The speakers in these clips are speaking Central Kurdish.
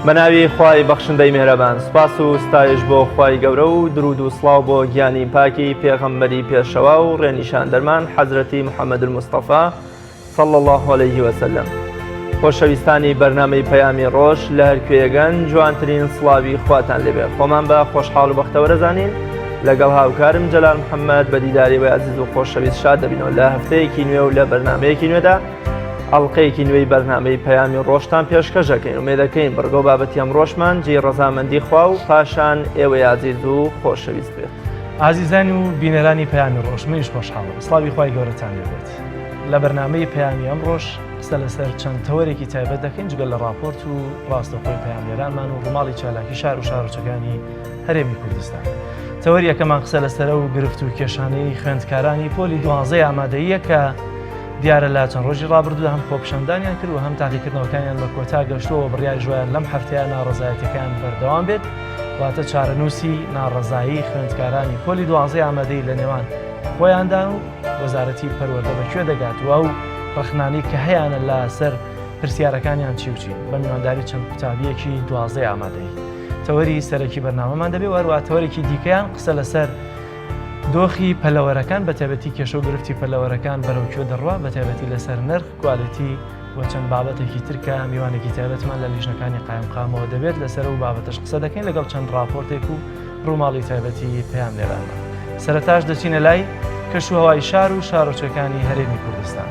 بەناوی خوای بەخشندەی میهرەبان سوپاس و ستایش بۆ خوای گەورە و درود و سڵاو بۆ گیانی پاکی پێغەمبەری پێشەوا و ڕێنیشاندەرمان حەزرەتی محەممەد المستەفا صلی الله علیه وسلم خۆشەویستانی بەرنامەی پەیامی ڕۆژ لە هەر کوێیەگەن جوانترین سڵاوی خواتان لێبێ خۆمان بە خۆشحاڵ و بەختەوەرەزانین لەگەڵ هاوکارم جەلال محەممەد بە دیداری وی ئازیز و خۆشەویست شاد دەبینەوە لە هەفتەیەکی نوێ و لە بەرنمەیەکی نوێدا ئەڵلقەیەکی نوێی بەرنامەی پەیامی ڕۆژتان پێشکەش دەکەین ئومێدەکەین بڕگە و بابەتی ئەمڕۆشمان جێی ڕەزامەندی خوا و پاشان ئێوەی ئازیز و خۆشەویست بێت. ئازیزان و بینەرانی پەیامی ڕۆژ منیش خۆشحاڵم سڵاوی خوای گەورەتان لێبێت لە بەرنامەی پەیامی ئەمڕۆش قسە لەسەر چەند تەوەرێکی تایبەت دەکەین جگە لە ڕاپۆرت و ڕاستەوخۆی پەیامنێرانمان و ڕووماڵی چالاکی شار و شارۆچەکانی هەرێمی کوردستان. تەوەری یەکەمان قسە لەسەرە و گرفت و کێشانەی خوێندکارانی پۆلی دوانزەی ئامادەییە کە دیارە لە چەند ڕۆژی ڕابردوودا هەم خۆپیشاندانیان کرد و هەم تاقیکردنەوەکانیان بە کۆتا گەشتووە بڕیاریش وایە لەم هەفتەیە ناڕەزایەتیەکان بەردەوام بێت واتە چارەنووسی ناڕەزایی خوێندکارانی پۆلی دوانزەی ئامادەی لە نێوان خۆیاندان و وەزارەتی پەروەردە بە کوێ دەگات و ئەو ڕەخنانەی کە هەیانە لەسەر پرسیارەکانیان چی و چین بە میوانداری چەند قوتابیەکی دوازدەی ئامادەیی تەوەری سەرەکی بەرنامەمان دەبێ و هەروە تەوەرێکی دیکەیان قسە لەسەر دۆخی پەلەوەرەکان بە تایبەتی کێشە و گرفتی پەلەوەرەکان بەرەو کوێ دەڕوا بە تایبەتی لەسەر نرخ کوالێتی و چەند بابەتێکی تر کە میوانێکی تایبەتمان لە لیژنەکانی قایمقامەوە دەبێت لەسەر و بابەتەش قسە دەکەین لەگەڵ چەند راپۆرتێک و ڕووماڵی تایبەتی پەیامنێرانمان سەرەتاش دەچینە لای کەشوهەوای شار و شارۆچکەکانی هەرێمی کوردستان.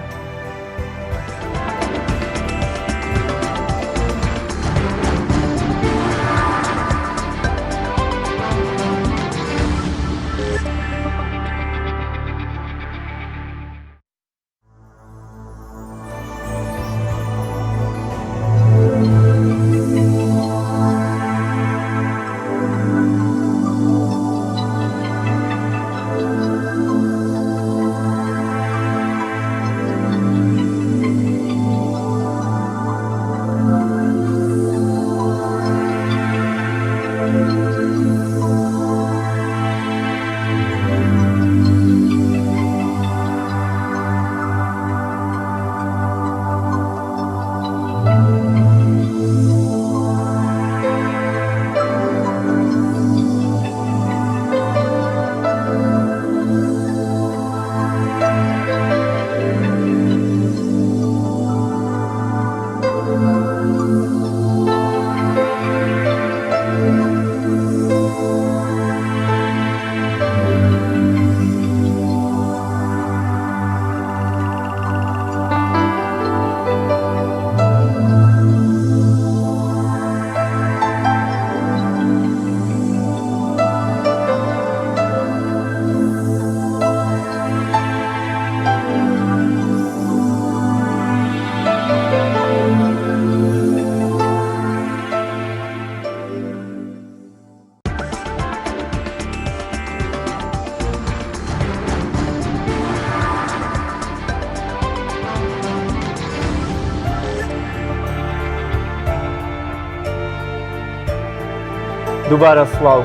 دووبارە سڵاو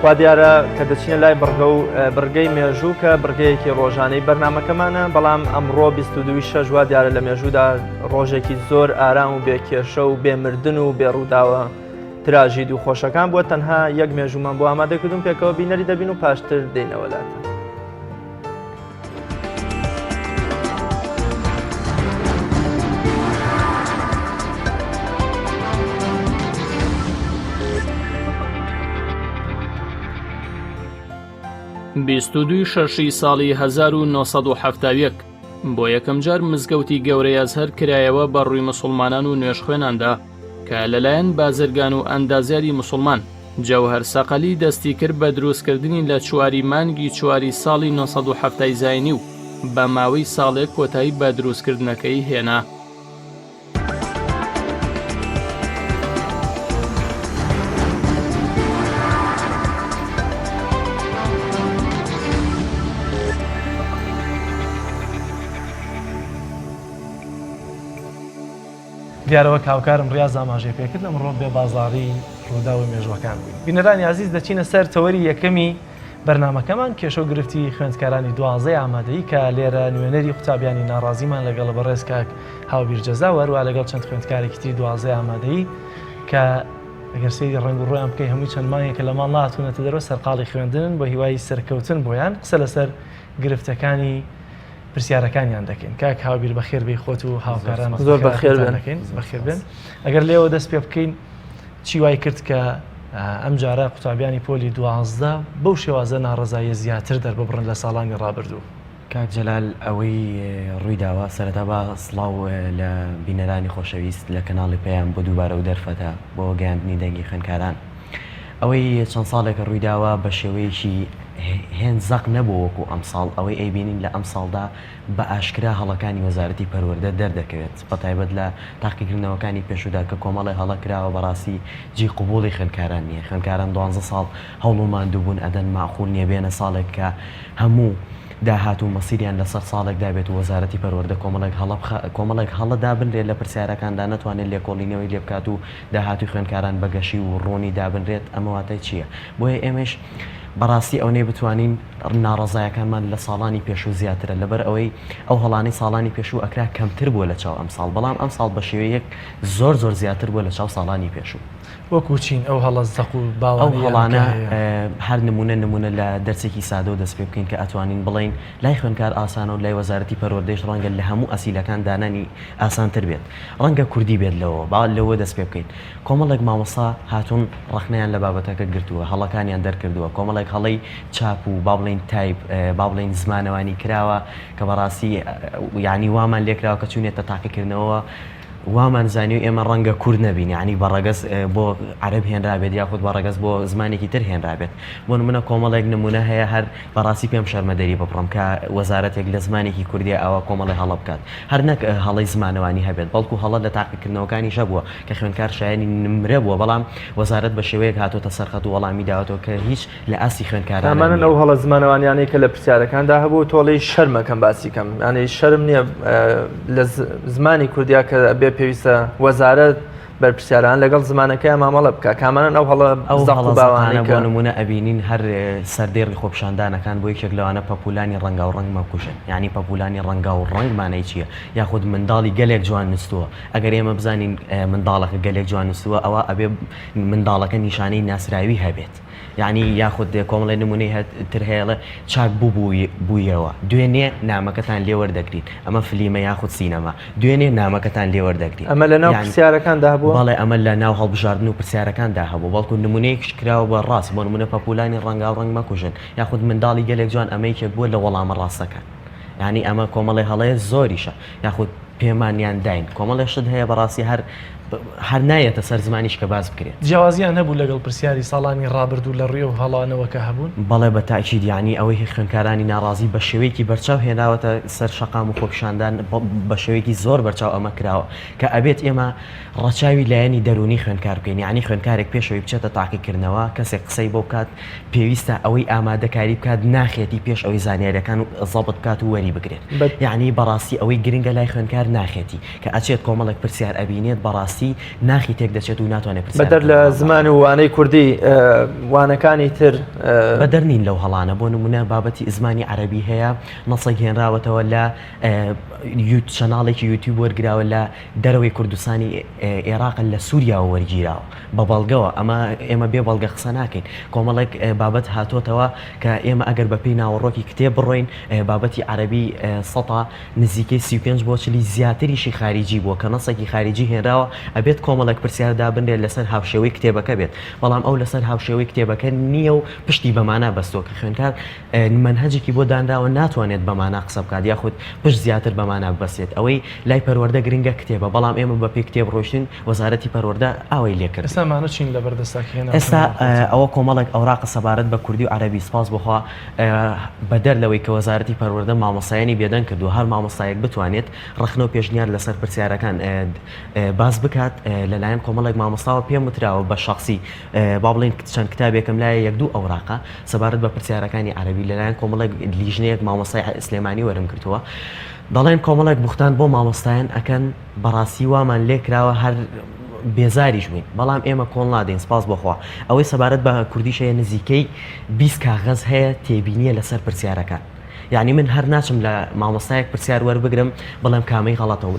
وا دیارە کە دەچینە لای بڕگە و بڕگەی مێژوو کە بڕگەیەکی ڕۆژانەی بەرنمەکەمانە بەڵام ئەمڕۆ 22 شەش وا دیارە لە مێژوودا ڕۆژێکی زۆر ئارام و بێ کێشە و بێ مردن و بێ ڕووداوە تراژید و خۆشەکان بووە تەنها یەک مێژوومان بۆ ئامادە کردوون پێکەوە بینەری دەبین و پاشتر دێینەوە لاتان. 22 شەشی ساڵی 1971 بۆ یەکەمجار مزگەوتی گەورەی ئەزهەر کرایەوە بە ڕووی مسوڵمانان و نوێژخوێناندا کە لەلایەن بازرگان و ئەندازیاری موسڵمان جەوهەر سەقەلی دەستی کرد بە دروستکردنی لە چواری مانگی چواری ساڵی 970 ی زاینی و بە ماوەی ساڵێک کۆتایی بە دروستکردنەکەی هێنا. دیارە وەک هاوکارم ڕیاز ئاماژەی پێکرد ئەمڕۆ بێ بازاڕی ڕووداو و مێژووەکان بووین. بینەرانی ئازیز دەچینە سەر تەوەری یەکەمی بەرنامەکەمان کێشە و گرفتی خوێندکارانی دوازدەی ئامادەیی کە لێرە نوێنەری قوتابیانی ناڕازیمان لەگەڵ بەڕێز کاک هاوبیر جەزا و هەروە لەگەڵ چەند خوێندکارێکی تری دوازدەی ئامادەیی کە. ئەگەر سەیری ڕەنگ و ڕۆیان بکەی هەمووی چەند مانگێکە لە ماڵ نەهاتوونەتە دەرەوە سەرقاڵی خوێندنن بە هیوای سەرکەوتن بۆیان قسە لەسەر گرفتەکانی پرسیارەکانیان دەکەین کاک هاوبیر بەخێر بێی خۆت و هاوکاران زۆر بەخێر بێن دەکەین بەخێر بێن ئەگەر لێوە دەست پێ بکەین چی وای کرد کە ئەم جارە قوتابیانی پۆلی 12 بەو شێوازە ناڕەزاییە زیاتر دەرببڕن لە ساڵانی ڕابردوو؟ کاک جەلال ئەوەی ڕوویداوە سەرەتا با سڵاو لە بینەرانی خۆشەویست لە کەناڵی پەیام بۆ دووبارە و دەرفەتە بۆ گەیاندنی دەنگی خوێندکاران ئەوەی چەند ساڵێکە ڕوویداوە بە شێوەیەکی هێند زەق نەبوو وەکو ئەمساڵ ئەوەی ئەیبینین لە ئەمساڵدا بە ئاشکرا هەڵەکانی وەزارەتی پەروەردە دەردەکەوێت بەتایبەت لە تاقیکردنەوەکانی پێشوودا کە کۆمەڵێ هەڵە کراوە بەڕاستی جێی قبوڵی خوێندکاران نییە خوێندکاران دوانزە ساڵ هەوڵ و ماندووبوون ئەدەن مەعقول نییە بێنە ساڵێک کە هەموو داهات و مەسیریان لەسەر ساڵێکدا بێت و وەزارەتی پەروەردە کۆمەڵێک هەڵە بخا کۆمەڵێک هەڵە دابنرێت لە پرسیارەکاندا نەتوانێت لێکۆڵینەوەی لێ بکات و داهاتووی خوێندکاران بە گەشی و ڕوونی دابنرێت ئەمە واتای چییە؟ بۆیە ئێمەیش بەڕاستی ئەونەی بتوانین ناڕەزایەکانمان لە ساڵانی پێشوو زیاترە لەبەر ئەوەی ئەو هەڵانەی ساڵانی پێشوو ئەکرا کەمتر بووە لە چاو ئەمساڵ بەڵام ئەمساڵ بە شێوەیەک زۆر زۆر زیاتر بووە لە چاو ساڵانی پێشوو. وەکو چین ئەو هەڵە زەق و باوانەی ئەو هەڵانە هەر نمونە نمونە لە دەرسێکی سادەوە دەست پێ بکەین کە ئەتوانین بڵێین لای خوێندکار ئاسانە و لای وەزارەتی پەروەردەیش ڕەنگە لە هەموو ئەسیلەکان دانانی ئاسانتر بێت ڕەنگە کوردی بێت لەوەوە با لەوە دەست پێ بکەین کۆمەڵێک مامۆستا هاتوون ڕەخنەیان لە بابەتەکە گرتووە هەڵەکانیان دەرکردووە کۆمەڵێک هەڵەی چاپ و با بڵێین تایپ با بڵێین زمانەوانی کراوە کە بەڕاستی یانی وامان لێکراوە کە چوونێتە تاقیکردنەوە وامان زانی و ئێمە ڕەنگە کورد نەبین یانی بە ڕەگەز بۆ عەرەب هێنرابێت یاخود بە ڕەگەز بۆ زمانێکی تر هێنرابێت بۆ نمونە کۆمەڵێک نمونە هەیە هەر بەڕاستی پێم شەرمە دەری ببڕم کە وەزارەتێک لە زمانێکی کوردیە ئاوا کۆمەڵێ هەڵە بکات هەر نەک هەڵەی زمانەوانی هەبێت بەڵکو هەڵە لە تاقیکردنەوەکانیش هەبووە کە خوێندکار شایەنی نمرە بووە بەڵام وەزارەت بە شێوەیەک هاتۆتە سەرخەت و وەڵامی داوەتەوە کە هیچ لە ئاستی خوێندکارانە کامانەن نییە. ئەو هەڵە زمانەوانیانەی کە لە پرسیارەکاندا هەبوو تۆڵی شەرمەکەم باسی کەم یانی شەرم نییە لە زمانی کوردیا کە بێ پێویستە وەزارەت بەرپرسیاران لەگەڵ زمانەکەیان مامەڵە بکە کامانەن ئەو هەڵە ئەو زەق و هەڵە باوانەی زەقانە کە بۆ نموونە ئەبینین هەر سەردێڕی خۆپیشاندانەکان بۆ یەکێک لەوانە پەپوولانی ڕەنگاو ڕەنگ مەکوژن یانی پەپوولانی ڕەنگاو ڕەنگ مانای چییە یاخود منداڵی گەلێک جوان نووستووە ئەگەر ئێمە بزانین منداڵەکە گەلێک جوان نووستووە ئەوا ئەبێ منداڵەکە نیشانەی ناسراوی هەبێت یانی یاخود کۆمەڵێ نمونەی تر هەیە ئەڵێ چاک بوو بوویەوە دوێنێ نامەکەتان لێ وەردەگرین ئەمە فلیمە یاخود سینەما دوێنێ نامەکەتان لێ وەردەگرین ئەمە لە ناو یانی پرسیارەکاندا هەبووە؟ بەڵێ ئەمە لە ناو هەڵبژاردن و پرسیارەکاندا هەبوو بەڵکو نمونەیەکیش کراوە بە ڕاست بۆ نمونە پەپولانی ڕەنگاو ڕەنگ مەکوژن یاخود منداڵی گەلێک جوان ئەمە یەکێک بووە لە وەڵامە ڕاستەکان یانی ئەمە کۆمەڵێ هەڵەیە زۆریشە یاخود پێمانیان داین کۆمەڵێ شت هەیە بەڕاستی هەر هەر نایەتە سەر زمانیش کە باس بکرێت. جیاوازیان هەبوو لەگەڵ پرسیاری ساڵانی ڕابردوو لە ڕووی ئەو هەڵانەوە کە هەبوون؟ بەڵێ بە تاکید یانی ئەوەی خوێندکارانی ناڕازی بە شێوەیەکی بەرچاو هێناوەتە سەر شەقام و خۆپیشاندان بە شێوەیەکی زۆر بەرچاو ئەمە کراوە کە ئەبێت ئێمە ڕەچاوی لایەنی دەروونی خوێندکار بکەین یانی خوێندکارێک پێش ئەوەی بچێتە تاقیکردنەوە کەسێک قسەی بۆ بکات پێویستە ئەوەی ئامادەکاری بکات ناخێتی پێش ئەوەی زانیاریەکان زەبت بکات و وەری بگرێت یەعنی بەڕاستی ئەوەی گرنگە لای خوێندکار ناخێتی کە ئەچێت کۆمەڵێک پرسیار ئەبینێت بەڕاستی ناخی تێک دەچێت و ناتوانێت بەدەر پرسیارەکان لە وەڵام زمان و بداتەوە. وانەی کوردی وانەکانی تر. بەدەر نین لەو هەڵانە بۆ نمونە بابەتی زمانی عەرەبی هەیە نەسێک هێنراوەتەوە لە channel ێکی یوتیوب وەرگراوە لە دەرەوەی کوردستانی ئێراق لە سوریاوە وەرگیراوە بە بەڵگەوە، ئەمە ئێمە بێ بەڵگە قسە ناکەین، کۆمەڵێک بابەت هاتۆتەوە کە ئێمە ئەگەر بە پێی ناوەڕۆکی کتێب بڕۆین بابەتی عەرەبی سەتا نزیکەی 35 بۆ چلی زیاتریشی خاریجی بووە کە نەسێکی خاریجی هێنراوە ئەبێت کۆمەڵێک پرسیار دابنرێت لەسەر هاوشێوەی کتێبەکە بێت بەڵام ئەو لەسەر هاوشێوەی کتێبەکە نییە و پشتی بە مانا بەستووە کە خوێندکار مەنهەجێکی بۆ دانراوە ناتوانێت بە مانا قسە بکات یاخود پشت زیاتر بە مانا ببەستێت ئەوەی لای پەروەردە گرنگە کتێبە بەڵام ئێمە بە پێی کتێب ڕۆیشتین وەزارەتی پەروەردە ئاوای لێ کردین. ئێستا ئەمانە چین لەبەر دەستا کە هێناوتانە ئێستا بۆ خۆتان؟ ئەوە کۆمەڵێک ئەوراقە سەبارەت بە کوردی و عەرەبی سپاس بۆ خوا بەدەر لەوەی کە وەزارەتی پەروەردە مامۆستایانی بێدەنگ کردووە هەر مامۆستایەک بتوانێت ڕەخنە و پێشنیار لەسەر پرسیارەکان باس بکات لەلایەن کۆمەڵێک مامۆستاوە پێم وتراوە بە شەخسی با بڵێین چەند کتابێکم لایە یەک دوو ئەوراقە سەبارەت بە پرسیارەکانی عەرەبی لەلایەن کۆمەڵێک لیژنەیەک مامۆستای سلێمانی وەرم گرتووە دەڵێن کۆمەڵێک بوختان بۆ مامۆستایان ئەکەن بەڕاستی وامان لێکراوە هەر بێزاریش بووین بەڵام ئێمە کۆڵ نادەین سپاس بۆخوا ئەوەی سەبارەت بە کوردیش هەیە نزیکەی 20 کاغەز هەیە تێبینیە لەسەر پرسیارەکان. یعنی من هەر ناچم لە مامۆستایەک پرسیار وەربگرم بڵێم کامەی غەڵەتە و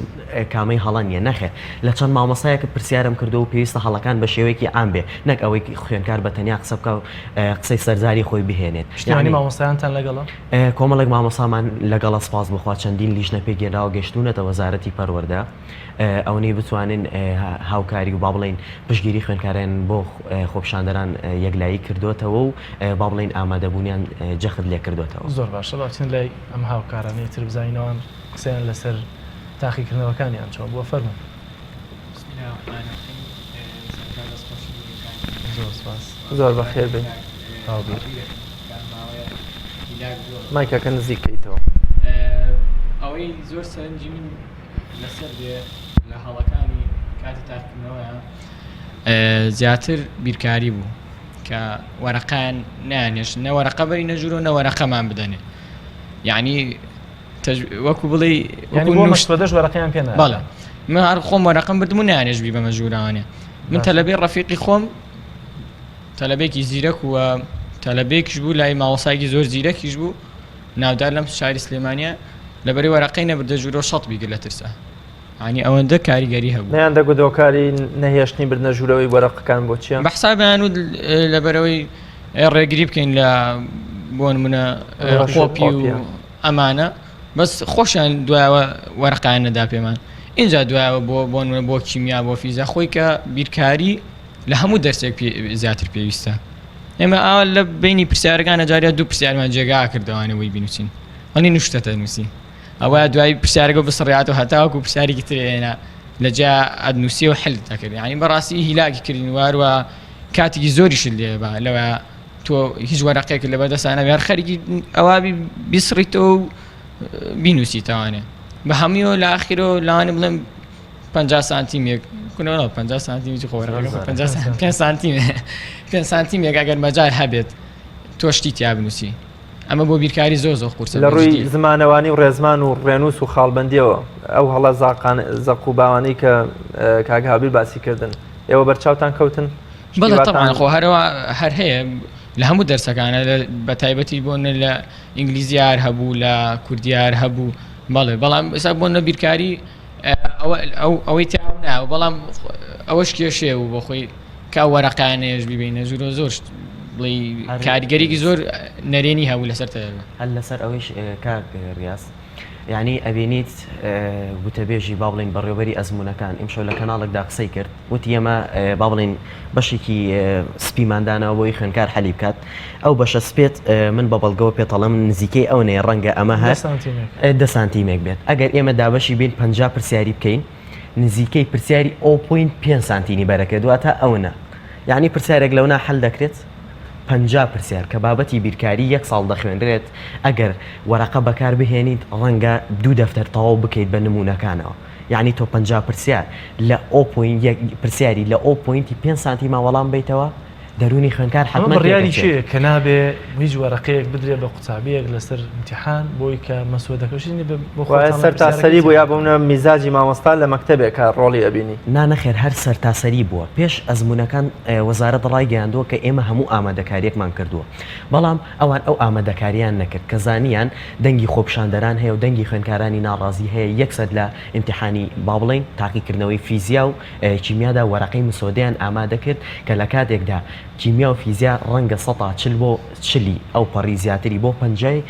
کامەی هەڵە نییە نەخێر لە چەند مامۆستایەک پرسیارم کردو و پێویستە هەڵەکان بە شێوەیەکی عام بێ نەک ئەوەی خوێندکار بە تەنیا قسە بکە و قسەی سەرزاری خۆی بهێنێت. پشتیوانی مامۆستایانتان لەگەڵە؟ کۆمەڵێک مامۆستامان لەگەڵە سپاس بۆ خوا چەندین لیژنە پێکهێنراوە گەشتوونەتە وەزارەتی پەروەردە ئەوەنەی بتوانن هاوکاری و با بڵێین پشتگیری خوێندکاران بۆ خۆپیشاندەران یەکلایی کردۆتەوە و با بڵێین ئامادەبوونیان جەخت لێکردۆتەوە. زۆر باشە با بچین لای ئەم هاوکارانەی تر بزانین ئەوان قسەیان لەسەر تاقیکردنەوەکانیان چۆن بووە فەرموون. بسم اللە الرحمن الرحیم سەرەتا دەست خۆشی لە کاک زۆر سپاس. زۆر بەخێر بێی. هاوبیر. مایکەکە نزیک کەیتەوە. ئەوەی زۆر سەرنجی من لەسەر بێ لە هەڵەکانی کاتی تاقیکردنەوەیە زیاتر بیرکاری بوو کە وەرەقەیان نانێشت نە وەرەقە بەری نەژورۆ نە وەرەقەمان بدەنێ یعنی وەکو بڵێ دەش وەرەقەیان پێ بەڵێ من هەر خۆم وەرەقەم بردم و نانێش بی بەمە ژوورانێ من تەلەبەی ڕەفیقی خۆم تەلەبێکی زیرەک و تەلەبێکیش بوو لای ماوەسایکی زۆر زیرەکیش بوو ناودار لەم شاری سلێمانە لەبەری وەرەقەی نەبردە ژوورۆ شەت بیگر لە ترسا ینی ئەوەندە کاریگەری هەبوو نیان دەگوت هۆکاری نەهێشتنی بردنە ژوورەوەی وەرەقەکان بۆ چییە؟ بە حسابیان و لەبەرەوەی ڕێگری بکەین لە بۆ نمونە قۆپی و ئەمانە بەس خۆشیان دوایەوە وەرەقیان نەدا پێمان اینجا دوایەوە بۆ بۆ نمونە بۆ کیمیا بۆ فیزیا خۆی کە بیرکاری لە هەموو دەرسێک زیاتر پێویستە ئێمە ئاوا لە بینی پرسیارەکانە جاریا دوو پرسیارمان جێگا کردەوانە بۆی بینوسین ئەنی نوشتەتە نووسی ئەوە دوای پرسیارەکە بسڕیاتەوە هەتاوەکو پرسیارێکی تر هێنا لە جیا ئەدنووسی و حل دەکرد یعنی بەڕاستی هیلاکی کردین واروە کاتێکی زۆریشت لێ بە لەوە تۆ هیچ وەرەقێک لە بەردەستانە هەر خەریکی ئەوابی بیسڕیتەوە و بینوسیتەوانێ بە هەموویەوە لە ئاخیرەوە لەوانە بڵێم 50 سانتیمێک کونەوە 50 سانتیمی خۆ 5 سانتیم 5 سانتیمێک ئەگەر مەجال هەبێت تۆ شتی تیا بنووسی ئەمە بۆ بیرکاری زۆر زۆر قورسە لە ڕووی زمانەوانی و ڕێزمان و ڕێنووس و خاڵبەندیەوە ئەو هەڵە زاقان زەق و باوانەی کە کاک هابیل باسی کردن ئێوە بەرچاوتان کەوتن؟ بەڵێ تەبعەن خۆ هەروا هەر هەیە لە هەموو دەرسەکانە بە تایبەتی بۆ نە لە ئینگلیزی هەر هەبوو لە کوردی هەر هەبوو بەڵێ بەڵام ئێستا بۆ نە بیرکاری ئەوە ئەو ئەوەی تیا ناوە بەڵام ئەوەش کێشەیە بوو بۆ خۆی کە وەرەقانەیەش بیبینە ژوورۆ زۆر بڵێ کاریگەریکی زۆر نەرێنی هەبوو لەسەر تەلەبە. هەر لەسەر ئەوەیش کاک ڕیاز یانی ئەبینیت وتەبێژی با بڵێین بەڕێوبەری ئەزموونەکان ئیمشەو لە کەناڵێکدا قسەی کرد وتی ئێمە با بڵێین بەشێکی سپیمان داناوە بۆی خوێندکار حەلی بکات ئەو بەشە سپێت من بە بەڵگەوە پێتەڵم نزیکەی ئەو نەیە ڕەنگە ئەمە هەر دە سانتیمێک بێت ئەگەر ئێمە دابەشی بین 50 پرسیاری بکەین نزیکەی پرسیاری ئەو point 5 سانتینی بەرەکرێت واتە ئەونە یعنی پرسیارێک لەونا حل دەکرێت 50 پرسیار کە بابەتی بیرکاری یەک ساڵ دەخوێنرێت ئەگەر وەرەقە بەکار بهێنیت ڕەنگە دوو دەفتەر تەواو بکەیت بە نموونەکانەوە یانی تۆ 50 پرسیار لە o point یەک پرسیاری لە o point ی پێنج سانتیما وەڵام بەیتەوە دەروونی خوێندکار ئەمە حەتمەن بڕیاری تێکەچێت. کێیە کە نابێ هیچ وەرەقەیەک بدرێ بە قوتابیەک لەسەر ئیمتیحان بۆی کە مەسوەدەکەشی نەبێ بۆ وایە خۆتان لە سەرتاسەری پرسیارەکەی بوو یا تێ بۆ منە میزاجی مامۆستا لە مەکتەبێکا ڕۆڵی ئەبینی؟ نا نەخێر هەر سەرتاسەری بووە پێش ئەزموونەکان وەزارەت ڕایگەیاندووە کە ئێمە هەموو ئامادەکاریەکمان کردووە بەڵام ئەوان ئەو ئامادەکارییان نەکرد کە زانیان دەنگی خۆپیشاندەران هەیە و دەنگی خوێندکارانی ناڕازی هەیە یەکسەر لە ئیمتیحانی با بڵێین تاقیکردنەوەی فیزیا و کیمیادا وەرەقەی مسۆدەیان ئامادە کرد کە لە کاتێکدا کیمیا و فیزیا ڕەنگە سەتا 40 بۆ چلی ئەو پەڕی زیاتری بۆ پەنجای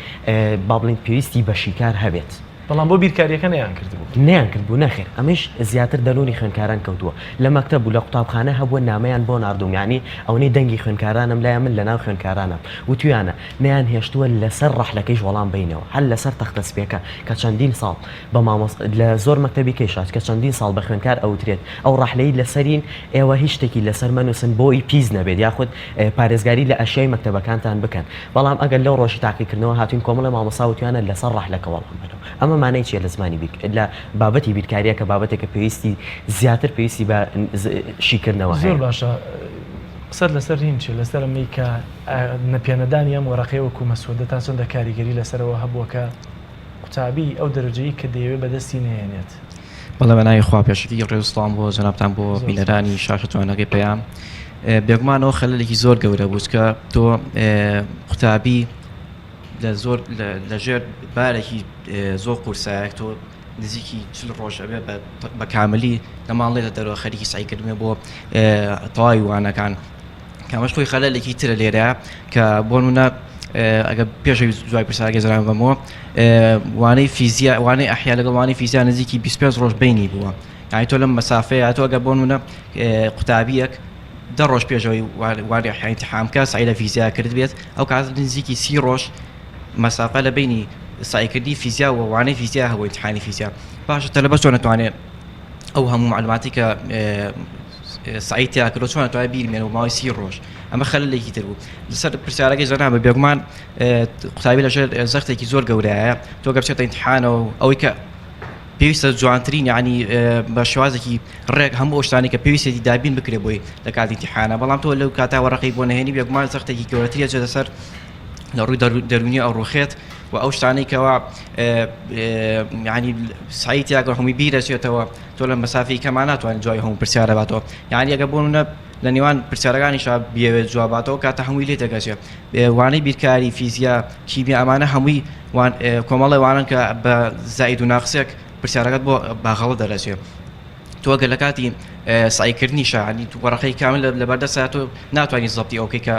با بڵێین پێویستی بە شیکار هەبێت. بەڵام بۆ بیرکارییەکە نەیانکردبوو. نەیانکردبوو نەخێر ئەمەیش زیاتر دەروونی خوێندکاران کەوتووە لە مەکتەب و لە قوتابخانە هەبووە نامەیان بۆ ناردووم یانی ئەونەی دەنگی خوێندکارانم لایە من لەناو خوێندکارانم وتویانە نەیانهێشتووە لەسەر ڕەحلەکەیش وەڵام بەینەوە هەر لەسەر تەختە سپیەکە کە چەندین ساڵ بە مامۆستا لە زۆر مەکتەبی کەیشا کە چەندین ساڵ بە خوێندکار ئەوترێت ئەو ڕەحلەی لەسەرین ئێوە هیچ شتێکی لەسەر مەنووسن بۆی پیس نەبێت یاخود پارێزگاری لە ئەشیای مەکتەبەکانتان بکەن بەڵام ئەگەر لەو ڕۆژی تاقیکردنەوە هاتوین کۆمەڵێ مامۆستا وتویانە لەسەر ڕەحلەکە وەڵام بەنەوە ئەمە مانای چیە لە زمانی بیر لە بابەتی بیرکاریە کە بابەتێکە پێویستی زیاتر پێویستی بە شیکردنەوە زۆر هەیە. باشە قسەت لەسەر هین چیە لەسەر ئەمەی کە نەپێنەدانی ئەم وەرەقەیە وەکو مەسوەدە تا چەندە کاریگەری لەسەرەوە هەبووە کە قوتابی ئەو دەرەجەی کە دەیەوێ بەدەستی نەهێنێت؟ بەڵێ بە ناوی خوا پێشەکی ڕێز و سڵاوم بۆ جەنابتان بۆ بینەرانی شاشە جوانەکەی پەیام بێگومان ئەوە خەلەلێکی زۆر گەورە بوو چکە تۆ قوتابی. لە زۆر لە ژێر بارێکی زۆر قورسایە تۆ نزیکی چل ڕۆژ ئەبێ بە کاملی لە ماڵ لێتە دەرەوە خەریکی سعیکردنێ بۆ تەواوی وانەکان کامەش خۆی خەلەلێکی ترە لێرە کە بۆ منە ئەگە پێشەوی دوای پرسیارەکەی زران بەمەوە وانەی فیزیا وانەی ئەحیا لەگەڵ وانەی فیزیا نزیکی 25 ڕۆژ بینی بووە یعنی تۆ لەم مەسافەیە تۆ ئەگە بۆ منە قوتابیەک دە ڕۆژ پێشەوەی وانەی ئەحیا ئیمتیحان بکە سعی لە فیزیا کرد بێت ئەو کات نزیکی سی ڕۆژ مەسافە لە بینی سعیکردنی فیزیا و وانەی فیزیا هەبوو ئیمتیحانی فیزیا باشە تەلەبە چۆن نەتوانێت ئەو هەموو معلوماتی کە سعی تیا کردو چۆن ئەتوانێت بیرمێنەوە ماوەی سی ڕۆژ ئەمە خەلەلێکی تر بوو لەسەر پرسیارەکەی جەنابە بێگومان قوتابی لەژێر زەختێکی زۆر گەورەیە تۆ گەر بچێتە ئیمتیحانەوە ئەوەی کە پێویستە جوانترین یعنی بە شێوازێکی ڕێک هەموو ئەو شتانەی کە پێویستێتی دابین بکرێ بۆی لە کاتی ئیمتیحانە بەڵام تۆ لەو کاتا وەرەقەی بۆ نەهێنی بێگومان زەختێکی گەورەتری ئەچێتە سەر لە ڕووی دەروونی ئەو ڕوخێت و ئەو شتانەی کەوا یعنی سعی تیاگە هەمووی بیرەچێتەوە تۆ لە مەسافەی کەما ناتوانانی جوابی هەموو پرسیارە باتەوە یعنی ئەگە بۆ منە لە نێوان پرسیارەکانیشا بیەوێت جواباتەوە کاتە هەمووی لێ تێکەچێ وانەی بیرکاری فیزیا کیمیا ئەمانە هەمووی کۆمەڵی وانن کە بە زائید و ناقسێک پرسیارەکەت بۆ باغەڵە دەرەچێ تۆ گەر لە کاتی سعیکردنی شانی وەڕقەی کامل لە بەردەسا تۆ ناتوانانی زەبتی ئەوکەی کە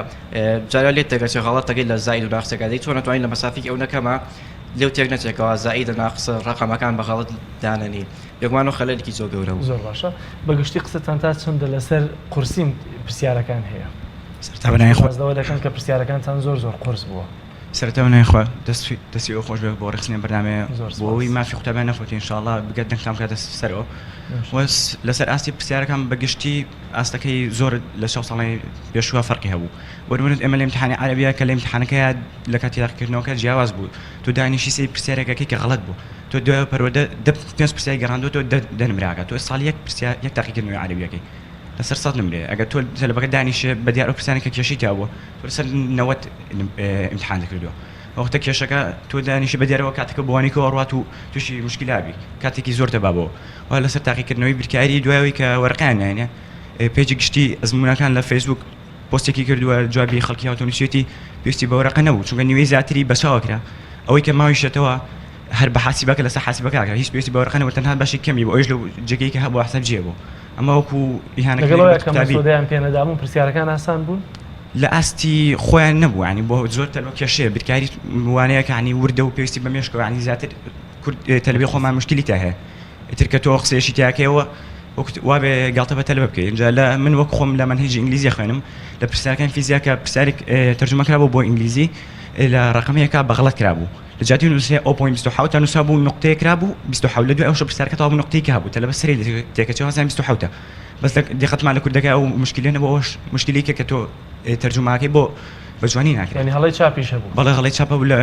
جارا لێت تێکەچێ غەڵەتەکەی لە زائید و ناقسەکە دەی چۆن ناتوانین لە مەسافێکی ئەو نەکەمە لێو تێک نەچێکەوە زائیدە ناقسە ڕقەمەکان بە غەڵەت دانەنی بێگومان ئەو خەلەلێکی زۆر گەورە بوو. زۆر باشە بەگشتی قسەتان تا چەندە لەسەر قورسیم پرسیارەکان هەیە؟ سەرەتا بە ناوی خوا. باس لەوە دەکەن کە پرسیارەکانتان زۆر زۆر قورس بووە. سەرەتا بە ناوی خوا دەست دەستی ئێوە خۆش بێت بۆ ڕێکخستنی ئەم بەرنامەیە زۆر بۆ ئەوەی سپاس. مافی قوتابیان نەفەوتێ ان شاء اللە بگات دەنگتان بکاتە سەرەوە ان و لەسەر ئاستی پرسیارەکان بە گشتی ئاستەکەی زۆر لە چاو ساڵانی پێشووە فەرقی هەبوو بۆ نموونە ئێمە لە ئیمتیحانی عەرەبیە کە لە ئیمتیحانەکەیا لە کاتی تاقیکردنەوەکە جیاواز بوو تۆ دانیشی سەیری پرسیارێک ئەکەی کە غەڵەت بوو تۆ دوای پەروەردە دە پێنج پرسیاری گەڕاندووەتەوە دە دە نمرە ئەکات تۆ ساڵی یەک پرسیار یەک تاقیکردنەوەی عەرەبیەکەی لەسەر سەد نمرەیە ئەگەر تۆ تەلەبەکە دانیشێ بە دیار ئەو پرسیارانەی کە کێشەی تیا بووە تۆ لەسەر 90 ئیمتحانت کردووە وەختە کێشەکە تۆ دانیشی بە دیارەوە کاتەکە بۆ وانەیەکەوە ئەڕوات و تووشی مشکلە بی کاتێکی زۆر تەبا بۆ و لەسەر تاقیکردنەوەی بیرکاری دوایەوەی کە وەرەقەیان ناینێ page ی گشتی ئەزموونەکان لە فەیسبوک پۆستێکی کردووە جوابی خەڵکی هاتوو نووسیویەتی پێویستی بە وەرەقە نەبوو چونکە نیوەی زیاتری بە چاوە کرا ئەوەی کە ماویشێتەوە هەر بە حاسیبەکە لەسەر حاسیبەکە کرا هیچ پێویستی بە وەرەقە نەبوو تەنها بەشی کەمی بوو ئەویش لەو جێگەی کە هەبوو حساب جێ بوو ئەمە وەکو ئیهانەکردنی لەگەڵ بە ئەوەیا کە قوتابی مەسۆدەیان پێ نەدابوون پرسیارەکان ئاسان بوون؟ لە ئاستی خۆیان نەبوو یانی بۆ زۆر تەلبە کێشەیە بیرکاری وانەیەکە یانی وردە و پێویستی بە مێشکە یانی زیاتر کورد تەلبەی خۆمان مشکلی تیا هەیە ئیتر کە تۆ قسەیەکی تیاکەیەوە وەک وابێ گاڵتە بە تەلبە بکەی اینجا لە من وەک خۆم لە مەنهەجی ئینگلیزی خوێنم لە پرسیارەکانی فیزیا کە پرسیارێک تەرجومە کرابوو بۆ ئینگلیزی لە ڕقمەیەکە بە غەڵەت کرابوو لە جیاتی نووسێ 0.27 تا نووسا بوو نقطەیە کرابوو 27 لە دوای ئەوشە پرسیارەکە تەواو بوو نقطەی کە هەبوو تەلەبە سەری تێکەچێ وازیان 27 بەس لە دیقەتمان لە کوردەکە ئەو مشکلە نەبوو ئەوەش مشکلێکە کە تۆ تەرجوماکەی بۆ بە جوانی ناکرێت یانی هەڵەی چاپیش هەبوو؟ بەڵێ هەڵەی چاپ هەبوو لە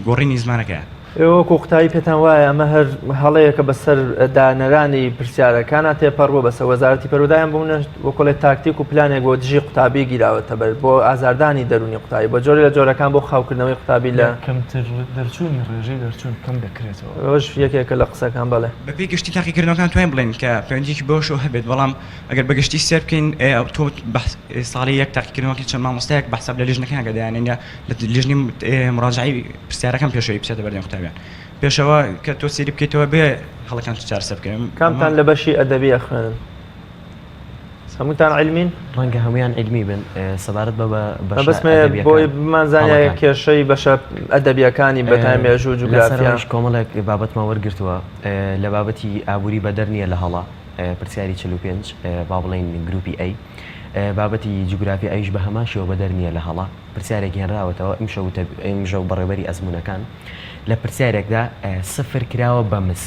گۆڕینی زمانەکەیان. ئێوە وەکو قوتابی پێتان وایە ئەمە هەر هەڵەیەکە بەسەر دانەرانی پرسیارەکانە تێپەڕ بووە بەسەر وەزارەتی پەروەردە یان بوونە وەکۆڵێ تاکتیک و پلانێک بۆ دژی قوتابی گیراوەتە بەر بۆ ئازاردانی دەروونی قوتابی بە جۆرێ لە جۆرەکان بۆ خاوکردنەوەی قوتابی لە کەمتر دەرچوونی ڕێژەی دەرچوون کەم دەکرێتەوە. ئەوەش یەکێکە لە قسەکان بەڵێ. بەپێی گشتی تاقیکردنەوەکان توانین بڵێین کە پەیوەندییەکی بەوەشەوە هەبێت بەڵام ئەگەر بە گشتی سێر بکەین تۆ ساڵی یەک تاقیکردنەوەکەی چەند مامۆستایەک بە حساب لە لیژنەکەیان کە دایانێن یا لە لیژنەی مراجعەی پرسیارەکان پێشەوەی بچێتە بەردەم قوتابیان پێشەوە کە تۆ سەیری بکەیتەوە بێ هەڵەکان چارەسەر بکەین کامتان لە بەشی ئەدەبی ئەخوێنن؟ هەمووتان عیلمین؟ ڕەنگە هەموویان عیلمی بن سەبارەت بە بەشە مەبەستمە بۆی ئەدەبیەکان بمانزانیایە هەڵەکان کێشەی بەشە ئەدەبیەکانی بەتای مێژوو و جوگرافیا لەسەرەوەش کۆمەڵێک بابەتمان وەرگرتووە لە بابەتی ئابووری بەدەر نییە لە هەڵە پرسیاری 45 با بڵێین گروپی A بابەتی جوگرافیا ئەویش بە هەمان شێوە بەدەر نییە لە هەڵە پرسیارێک هێنراوەتەوە ئیمشەو وتە ئیمشەو بەڕێوبەری ئەزموونەکان لە پرسیارێکدا سفر کراوە بە مس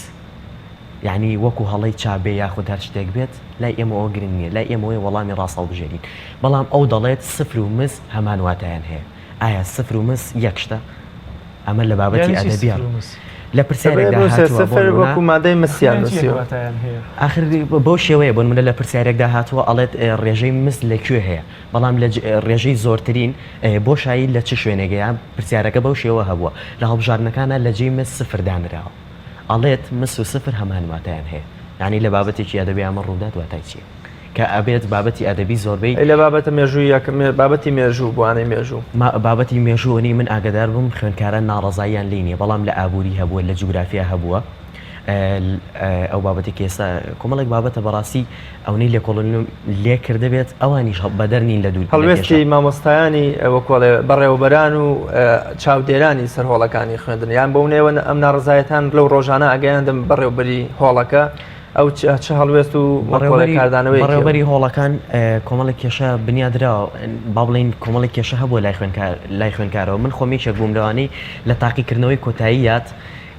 یانی وەکو هەڵەی چاپ بێ یاخود هەر شتێک بێت لای ئێمە ئەوە گرنگ نییە لای ئێمە ئەوەیە وەڵامی ڕاست هەڵبژێرین بەڵام ئەو دەڵێت سفر و مس هەمان واتایان هەیە ئایا سفر و مس یەک شتە ئەمە لە بابەتی یانی چی ئەدەبیە سفر و مس؟ لە دەبێ پرسیارێکدا بنووسێ هاتووە بۆ سفر نمونە وەکو مادەی مسیان یانی چی یەک نووسیوە. واتایان هەیە؟ ئاخر بەو شێوەیە بۆ نمونە لە پرسیارێکدا هاتووە ئەڵێت ڕێژەی مس لە کوێ هەیە بەڵام لە ڕێژەی زۆرترین بۆشایی لە چ شوێنێک هەیە پرسیارەکە بەو شێوە هەبووە لە هەڵبژاردنەکانا لە جێی مس سفر دانراوە ئەڵێت مس و سفر هەمان واتایان هەیە یانی لە بابەتێکی ئەدەبی ئەمە ڕوودات واتای چییە؟ کە ئەبێت بابەتی ئەدەبی زۆربەی. ئەی لە بابەتە مێژوویەکە بابەتی مێژوو بۆ وانەی مێژوو؟ بابەتی مێژوو ئەوەنەی من ئاگادار بم خوێندکاران ناڕەزاییان لێی نییە بەڵام لە ئابووری هەبووە لە جوگرافیا هەبووە ئەو بابەتی کە ئێستا کۆمەڵێک بابەتە بەڕاستی ئەونەی لێکۆڵینەوەم لێ کردبێت ئەوانیش بەدەر نین لە دوور هەڵوێستی مامۆستایانی وەکۆڵێ بەڕێوەبەران و چاودێرانی سەر هۆڵەکانی خوێندن یان بەو نێوە ئەم ناڕزایەتان لەو ڕۆژانە ئەگەیاندم بەڕێوبەری هۆڵەکە ئەو چ هەڵوێست و بەڕێوەبەری کاردانەوەی بەڕێوبەری هۆڵەکان کۆمەڵێک کێشە بنیادراوە با بڵین کۆمەڵێک کێشە هەبووە لای خوێنکار لای خوێنکارەوە من خۆم یەکێک بووم لەوانەی لە تاقیکردنەوەی کۆتاییات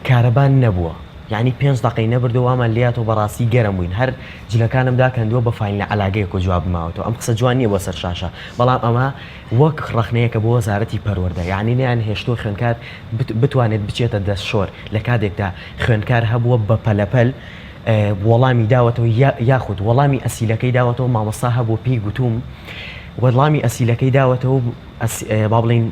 کارەبا نەبووە یانی پێنج دەقەی نەبردووە وامان لێهاتەوە بەڕاستی گەرم بووین هەر جلەکانم داکەندووە بە فاینلە عەلاگەیەکەوە جوابم ماوەتەوە ئەم قسە جوان نییە بۆ سەر شاشە بەڵام ئەمە وەک ڕەخنەیەکە بۆ وەزارەتی پەروەردە یانی نەیان هێشتووە خوێندکار بتوانێت بچێتە دەستشۆر لە کاتێکدا خوێندکار هەبووە بە پەلەپەل وەڵامی داوەتەوە یاخود وەڵامی ئەسیلەکەی داوەتەوە مامۆستا هەبوو پێی گوتوم وەڵامی ئەسیلەکەی داوەتەوە با بڵێین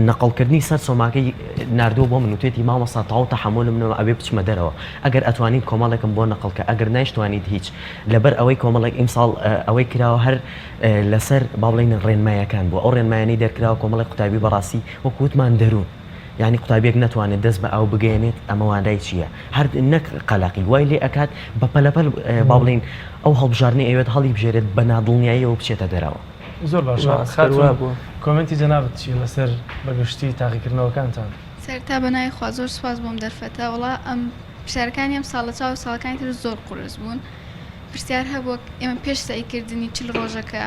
نەقڵکردنی سەر سۆماکەی ناردووە بۆ من وتێتی مامۆستا تەواو تەحەمولم نەما ئەبێ بچمە دەرەوە ئەگەر ئەتوانیت کۆمەڵێکم بۆ نەقڵ کە ئەگەر نایشتوانیت هیچ لەبەر ئەوەی کۆمەڵێک ئیمساڵ ئەوەی کراوە هەر لەسەر با بڵێین ڕێنمایەکان بوو ئەو ڕێنمایانەی دەرکراوە کۆمەڵێک قوتابی بەڕاستی وەکو وتمان دەروون یانی قوتابیەک نەتوانێت دەست بە ئاو بگەیەنێت ئەمە وانای چییە هەر نەک قەلەقی وای لێ ئەکات بە پەلەپەل با بڵێین ئەو هەڵبژاردنەی ئەوێت هەڵیبژێرێت بە نادڵنیاییەوە بچێتە دەرەوە. زۆر باشە خاتوون کۆمێنتی جەنابت چیە لەسەر بە گشتی تاقیکردنەوەکانتان؟ سەرەتا بە ناوی خوا زۆر سوپاس بۆم دەرفەتە وەڵا ئەم پرسیارەکانی ئەم ساڵ لە چاو ساڵەکانی تر زۆر قورس بوون پرسیار هەبووە ئێمە پێش سەعیکردنی چل ڕۆژەکە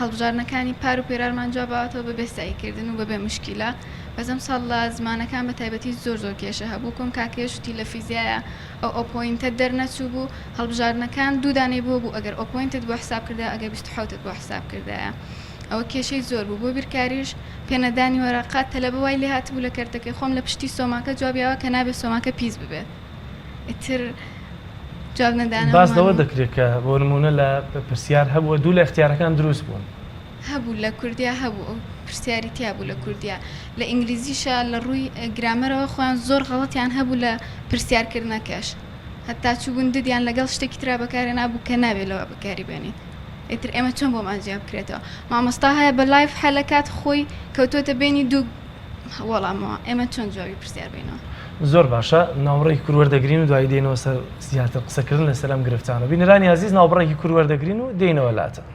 هەڵبژاردنەکانی پار و پێرارمان جواب باوەتەوە بەبێ سەعیکردن و بەبێ مشکیلە بەس ئەم ساڵ لە زمانەکان بە تایبەتی زۆر زۆر کێشە هەبوو کۆم کاکەیەش وتی لە فیزیایە ئەو ئەو point ە دەرنەچوو بوو هەڵبژاردنەکان دوو دانەی بۆ بوو ئەگەر ئەو point ت بۆ حساب کردایە ئەگەر 27ت بۆ حساب کردایە ئەوە کێشەی زۆر بوو بۆ بیرکاریش پێنەدانی وەرەقە تەلەبە وای لێ هاتبوو لە کەرتەکەی خۆم لە پشتی سۆماکە جوابیاوە کە نابێ سۆماکە پیس ببێت ئیتر جواب نەدانەوەمان باس لەوە دەکرێت کە بۆ نموونە لە پرسیار هەبووە دوو لە ئیختیارەکان دروست بوون. هەبوو لە کوردیا هەبوو ئەو پرسیاری تیا بوو لە کوردیا لە ئینگلیزیشا لە ڕووی گرامەرەوە خۆیان زۆر غەڵەتیان هەبوو لە پرسیار کردنەکەش هەتا چووبوون ددیان لەگەڵ شتێکی ترا بەکارهێنابوو کە نابێ لەوە بەکاری بێنیت ئیتر ئێمە چۆن بۆمان جیا بکرێتەوە مامۆستا هەیە بە live حەلەکات خۆی کەوتۆتە بینی دوو وەڵامەوە ئێمە چۆن جوابی پرسیار بینەوە. زۆر باشە ناوبڕێکی کورت وەردەگرین و دوایی دێینەوە سەر زیاتر قسەکردن لەسەر ئەم گرفتانە بینەرانی ئازیز ناوبڕێکی کورت وەردەگرین و دێینەوە لاتان.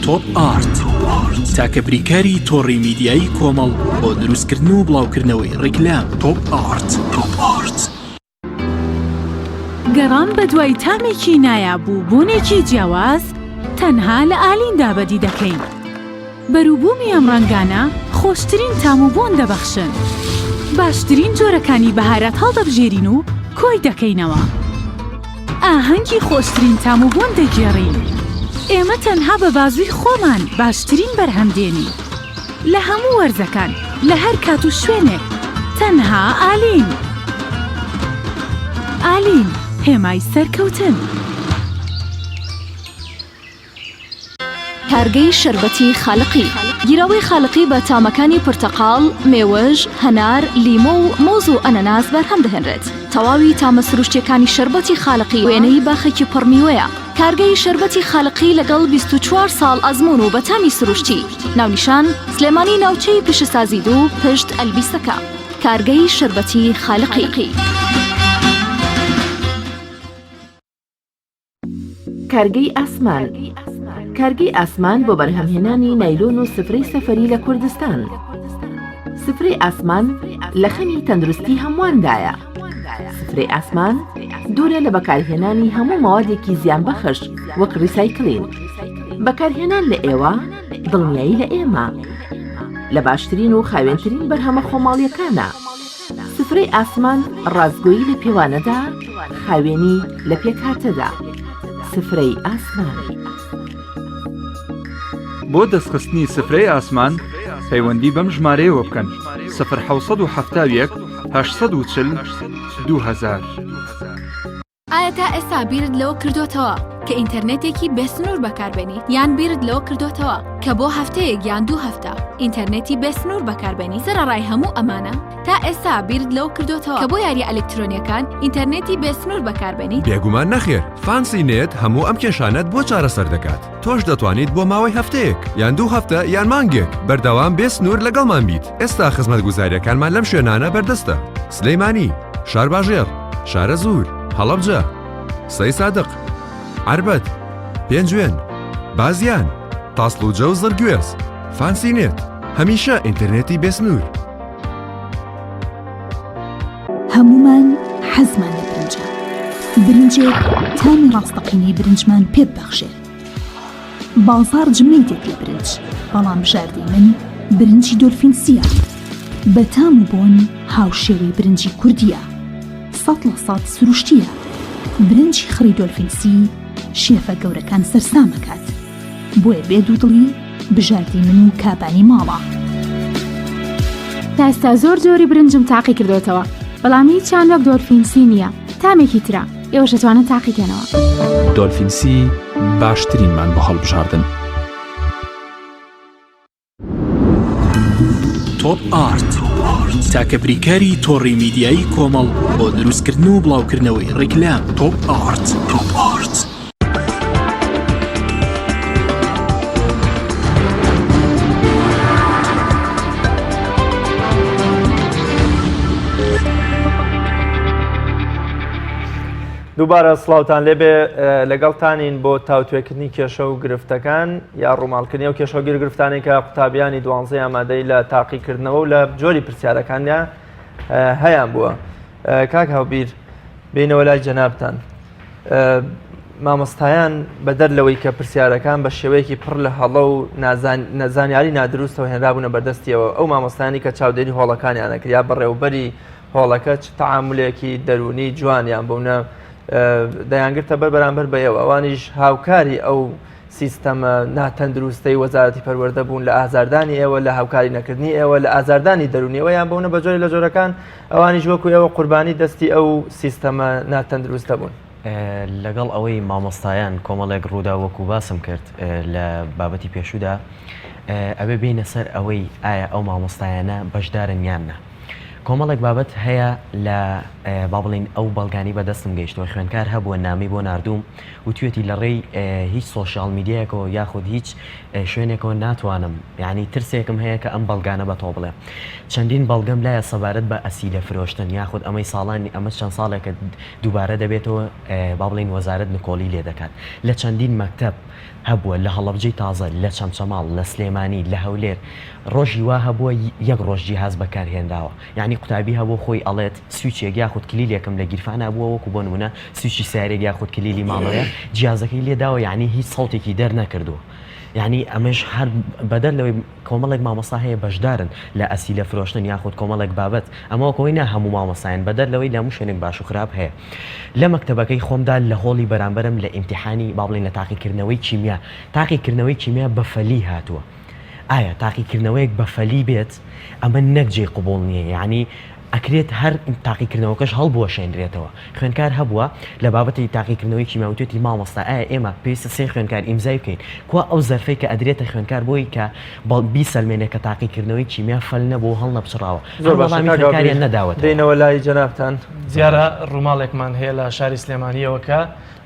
تۆپ ئارت تاکە بریکاری تۆڕی میدیایی کۆمەڵ بۆ دروستکردن و بڵاوکردنەوەی ڕیکلام تۆپ ئارت تۆپ ئارت. گەڕان بەدوای تامێکی نایاب و بۆنێکی جیاواز تەنها لە ئالیندا بەدی دەکەین. بەروبوومی ئەم ڕەنگانە خۆشترین تام و بۆن دەبەخشن. باشترین جۆرەکانی بەهارات هەڵدەبژێرین و کۆی دەکەینەوە. ئاهەنگی خۆشترین تام و بۆن دەگێڕین. ئێمە تەنها بە بازووی خۆمان باشترین بەرهەم دێنین. لە هەموو وەرزەکان، لە هەر کات و شوێنێک، تەنها ئالین. ئالین، هێمای سەرکەوتن. کارگەی شەربەتی خالقی. گیراوەی خالقی بە تامەکانی پرتەقاڵ، مێوژ، هەنار، لیمۆ و مۆز و ئەنەناس بەرهەم دەهێنرێت. تەواوی تامە سروشتییەکانی شەربەتی خالقی وێنەی باخێکی پڕ میوەیە. کارگەی شەربەتی خالقی لەگەڵ 24 ساڵ ئەزموون و بە تامی سروشتی. ناونیشان، سلێمانی ناوچەی پیشەسازی دوو پشت ئەلبیسەکە. کارگەی شەربەتی خالقی. کارگەی ئاسمان کارگەی ئاسمان بۆ بەرهەمهێنانی نایلۆن و سفرەی سەفەری لە کوردستان. سفرەی ئاسمان لە خەمی تەندروستی هەموواندایە. سفرەی ئاسمان دوورە لە بەکارهێنانی هەموو مەوادێکی زیانبەخش وەک ڕیسایکلین. بەکارهێنان لە ئێوە دڵنیایی لە ئێمە. لە باشترین و خاوێنترین بەرهەمە خۆماڵیەکانە. سفرەی ئاسمان ڕاستگۆیی لە پێوانەدا، خاوێنی لە پێکهاتەدا. سفرەی ئاسمان. بۆ دەستخستنی سفرەی ئاسمان پەیوەندی بەم ژمارەیەوە بکەن، سفر 771 840 2000. ئایا تا ئێستا بیرت لەوە کردۆتەوە کە ئینتەرنێتێکی بێسنوور بەکاربێنیت؟ یان بیرت لەوە کردۆتەوە کە بۆ هەفتەیەک یان دوو هەفتە ئینتەرنێتی بێسنوور بەکاربێنیت؟ سەرەڕای هەموو ئەمانە، تا ئێستا بیرت لەوە کردۆتەوە کە بۆ یارییە ئەلکترۆنییەکان ئینتەرنێتی بێسنوور بەکاربێنیت؟ بێگومان نەخێر، فانسی نێت هەموو ئەم کێشانەت بۆ چارەسەر دەکات. تۆش دەتوانیت بۆ ماوەی هەفتەیەک، یان دوو هەفتە، یان مانگێک، بەردەوام بێ سنوور لەگەڵمان بیت. ئێستا خزمەتگوزارییەکانمان لەم شوێنانە بەردەستە، سلێمانی، شارباژێڕ، شارەزوور، هەڵەبجە، سەیسادق، عەربەت، پێنجوێن، بازیان، تاسڵوجە و زڕگوێز. فانسی نێت، هەمیشە ئینتەرنێتی بێ سنوور. هەموومان حەزمان لە برنجە، برنجێک تامی ڕاستەقینەی برنجمان پێ ببەخشێت. بازاڕ جمەی دێت لە برنج، بەڵام بژاردەی من برنجی دۆلفینسییە. بە تام و بۆن هاوشێوەی برنجی کوردییە. 100% سروشتییە. برنجی خڕی دۆلفینسی شێفە گەورەکان سەرسام ئەکات. بۆیە بێ دوودڵی بژاردەی من و کابانی ماڵە. تا ئێستا زۆر جۆری برنجم تاقی کردۆتەوە بەڵام هیچیان وەک دۆلفینسی نییە تامێکی ترە ئێوەش ئەتوانن تاقیکەنەوە. دۆلفینسی باشترینمان بۆ هەڵبژاردن. تۆپ ئارت تاکە بریکاری تۆڕی میدیایی کۆمەڵ بۆ دروستکردن و بڵاوکردنەوەی ڕیکلام تۆپ ئارت. تۆپ ئارت. دووبارە سڵاوتان لێبێ لەگەڵتانین بۆ تاوتوێکردنی کێشە و گرفتەکان یا ڕووماڵکردنی ئەو کێشە و گرفتانەی کە قوتابیانی دوانزەی ئامادەی لە تاقیکردنەوە و لە جۆری پرسیارەکانیا هەیان بووە کاک هاوبیر بینەوە لای جەنابتان مامۆستایان بەدەر لەوەی کە پرسیارەکان بە شێوەیەکی پڕ لە هەڵە و نەزانیاری نادروستەوە هێنرابوونە بەردەستیەوە ئەو مامۆستانی کە چاودێری هۆڵەکانیانە کرد یا بەڕێوبەری هۆڵەکە چ تەعامولێکی دەروونی جوانیان بوونە دەیانگرتە بەر بەرامبەر بە ئێوە ئەوانیش هاوکاری ئەو سیستەمە ناتەندروستەی وەزارەتی پەروەردە بوون لە ئازاردانی ئێوە لە هاوکاری نەکردنی ئێوە لە ئازاردانی دەروونیەوە یان بوونە بە جۆرێک لە جۆرەکان ئەوانیش وەکو ئێوە قوربانی دەستی ئەو سیستەمە ناتەندروستە بوون. لەگەڵ ئەوەی مامۆستایان کۆمەڵێک ڕووداو وەکو باسم کرد لە بابەتی پێشوودا ئەبێ بێینە سەر ئەوەی ئایا ئەو مامۆستایانە بەشدارن یان نا. کۆمەڵێک بابەت هەیە لە با بڵێین ئەو بەڵگانەی بە دەستم گەیشتووە خوێندکار هەبووە نامەی بۆ ناردووم وتویەتی لە ڕێی هیچ سۆشیال میدیایەکەوە یاخود هیچ شوێنێکەوە ناتوانم یعنی ترسێکم هەیە کە ئەم بەڵگانە بە تۆ بڵێم چەندین بەڵگەم لایە سەبارەت بە ئەسیلە فرۆشتن یاخود ئەمەی ساڵانی ئەمە چەند ساڵێکە دووبارە دەبێتەوە با بڵێین وەزارەت نکۆڵی لێ دەکات لە چەندین مەکتەب هەبووە لە هەڵەبجەی تازە، لە چەمچەماڵ، لە سلێمانی، لە هەولێر، ڕۆژی وا هەبووە یەک ڕۆژ جیهاز بەکار هێنراوە، یەعنی قوتابی هەبووە خۆی ئەڵێت سویچێک یاخود کلیلێکم لە گیرفانا بووە وەکو بۆ نموونە سویچی سەیارەیەک یاخود کلیلی ماڵەوەیە جیازەکەی لێ داوە یەعنی هیچ سەوتێکی دەرنەکردووە یەعنی ئەمەش هەر بەدەر لەوەی کۆمەڵێک مامۆستا هەیە بەشدارن لە ئەسیلە فرۆشتن یاخود کۆمەڵێک بابەت، ئەمە وەک ئەوەی نا هەموو مامۆستایان، بەدەر لەوەی لە هەموو شوێنێک باش و خراپ هەیە. لە مەکتەبەکەی خۆمدا لە هۆڵی بەرامبەرم لە ئیمتیحانی با بڵێین لە تاقیکردنەوەی کیمیا، تاقیکردنەوەی کیمیا بە فەلی هاتووە. ئایا تاقیکردنەوەیەک بە فەلی بێت ئەمە نەک جێی قبوڵ نییە یەعنی ئەکرێت هەر تاقیکردنەوەکەش هەڵبوەشێنرێتەوە. خوێندکار هەبووە لە بابەتی تاقیکردنەوەی کیمیا وتوێتی مامۆستا ئایا ئێمە پێویستە سێ خوێندکار ئیمزای بکەین کوا ئەو زەرفەی کە ئەدرێتە خوێندکار بۆی کە بیسەلمێنێ کە تاقیکردنەوەی کیمیا فەل نەبووە و هەڵنەپچڕاوە زۆر هەر باشە وەڵامی کاک خوێندکاریان هاوبیر نەداوەتەوە. دێینەوە لای جەنابتان. دیارە ڕووماڵێکمان هەیە لە شاری سلێمانییەوە کە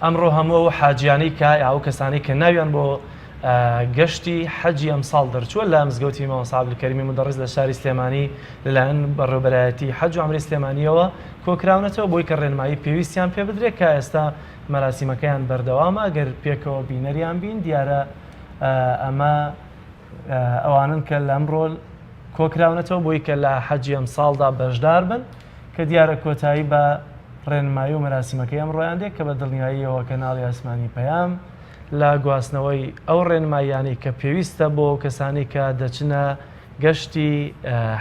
ئەمڕۆ هەموو ئەو حاجیانەی کە یا ئەو کەسانەی کە ناویان بۆ گەشتی حەجی ئەمساڵ دەرچووە لە مزگەوتی مامۆستا عەبدولکەریمی مودەڕیس لە شاری سلێمانی لەلایەن بەڕێوەبەرایەتی حەج و عەمرەی سلێمانییەوە کۆکراونەتەوە بۆی کە ڕێنمایی پێویستیان پێ بدرێت کە ئێستا مەراسیمەکەیان بەردەوامە ئەگەر پێکەوە بینەریان بین دیارە ئەمە ئەوانن کە لەمڕۆ کۆکراونەتەوە بۆی کە لە حەجی ئەمساڵدا بەشدار بن کە دیارە کۆتایی بە ڕێنمایی و مەراسیمەکەی ئەمڕۆیان دێت کە بە دڵنیاییەوە کەناڵی ئاسمانی پەیام لە گواستنەوەی ئەو ڕێنماییانەی کە پێویستە بۆ ئەو کەسانەی کە دەچنە گەشتی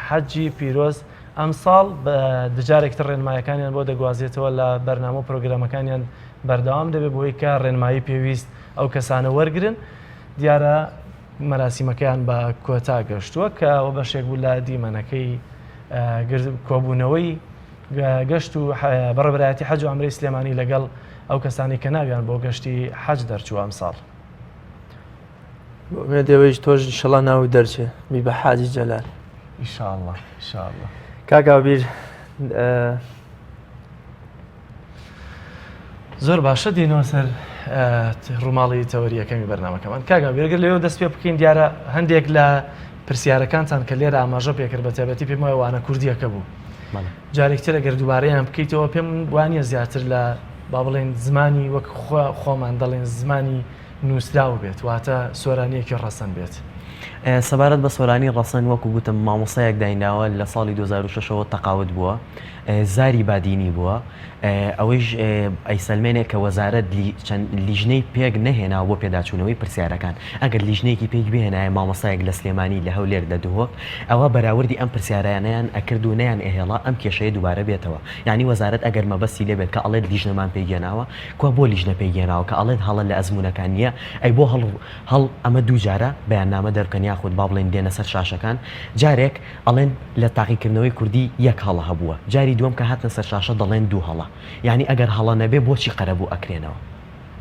حەجی پیرۆز ئەمساڵ دجارێک تر ڕێنمایەکانیان بۆ دەگوازێتەوە لە بەرنامە و پرۆگرامەکانیان بەردەوام دەبێت بۆی کە ڕێنمایی پێویست ئەو کەسانە وەرگن دیارە مەراسیمەکەیان بە کۆتا گەشتووە کە ئەوە بەشێک بوو لە دیمەنەکەی کۆبوونەوەی گەشت و بەڕێوەبەرایەتی حەج و عەمرەی سلێمانی لەگەڵ. ئەو کەسانەی کە ناویان بۆ گەشتی حەج دەرچووە ئەمساڵ. بۆ ئومێد ئێوەیش تۆش ئینشەڵا ناوت دەرچێ بی بە حاجی جەلال. ئینشاڵڵا ئینشاڵڵا. کاک ئاوبیر زۆر باشە دێنەوە سەر ڕووماڵی تەوەری یەکەمی بەرنامەکەمان کاک ئاوبیر گەر لەوێ دەست پێ بکەین دیارە هەندێک لە پرسیارەکانتان کە لێرە ئاماژە پێکرد بە تایبەتی پێم وایە وانە کوردیەکە بوو جارێکتر ئەگەر دووبارەیان بکەیتەوە پێم وانە زیاتر لە با بڵێن زمانی وەک خۆمان دەڵێن زمانی نووسراو بێت واتە سۆرانیەکی ڕەسەن بێت. سەبارەت بە سۆرانی ڕەسەن وەکو گوتم مامۆستایەک دایناوە لە ساڵی 2006 ەوە تەقاوت بووە زاری بادینی بووە ئەوەیش ئەیسەلمێنێ کە وەزارەت چەند لیژنەی پێک نەهێناوە بۆ پێداچوونەوەی پرسیارەکان ئەگەر لیژنەیەکی پێک بهێنایە مامۆستایەک لە سلێمانی لە هەولێر لە دهۆک ئەوا بەراوردی ئەم پرسیارانەیان ئەکرد و نەیان ئەهێڵا ئەم کێشەیە دووبارە بێتەوە یانی وەزارەت ئەگەر مەبەستی لێ بێت کە ئەڵێت لیژنەمان پێکهێناوە کوا بۆ لیژنە پێکهێناوە کە ئەڵێت هەڵە لە ئەزموونەکان نییە ئەی بۆ هەڵ هەڵ ئەمە دووجارە بەیاننامە دەربکەن یاخود با بڵێین دێنە سەر شاشەکان جارێک ئەڵێن لە تاقیکردنەوەی کوردی یەک هەڵە هەبووە جاری دووەم کە هاتنە سەر شاشە دەڵێن دوو هەڵە یانی ئەگەر هەڵە نەبێ بۆچی قەرەبوو ئەکرێنەوە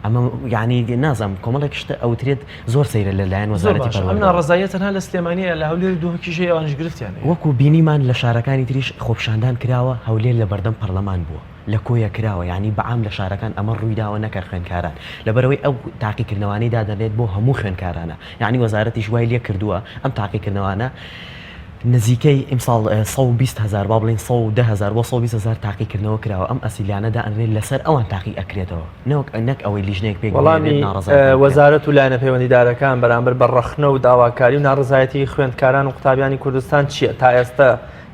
ئەمە یانی نازانم کۆمەڵێک شتە ئەوترێت زۆر سەیرە لە لایەن زۆر وەزارەتی باشە ئەم پەروەردەوە. ناڕەزاییە تەنها لە سلێمانییە لە هەولێر و دهۆکیش هەیە ئەوانیش گرفتیان هەیە. وەکو بینیمان لە شارەکانی تریش خۆپیشاندان کراوە هەولێر لە بەردەم پەرلەمان بووە لە کۆیە کراوە یانی بەعام لە شارەکان ئەمە ڕوویداوە نەک هەر خوێندکاران لەبەرئەوەی ئەو تاقیکردنەوانەی دادەنرێت بۆ هەموو خوێندکارانە یانی وەزارەتیش وای لێکردووە ئەم تاقیکردنەوانە نزیکەی ئیمساڵ 120 هەزار با بڵێین 110 هەزار بۆ 120 هەزار تاقیکردنەوە کراوە ئەم ئەسیلانە دائەنرێت لەسەر ئەوان تاقی ئەکرێتەوە نەوەک نەک ئەوەی لیژنەیەک پێک بهێنرێت وەڵامی ناڕەزایەتیان بکرێت. وەزارەت و لایەنە پەیوەندیدارەکان بەرامبەر بە ڕەخنە و داواکاری و ناڕەزایەتی خوێندکاران و قوتابیانی کوردستان چییە؟ تا ئێستا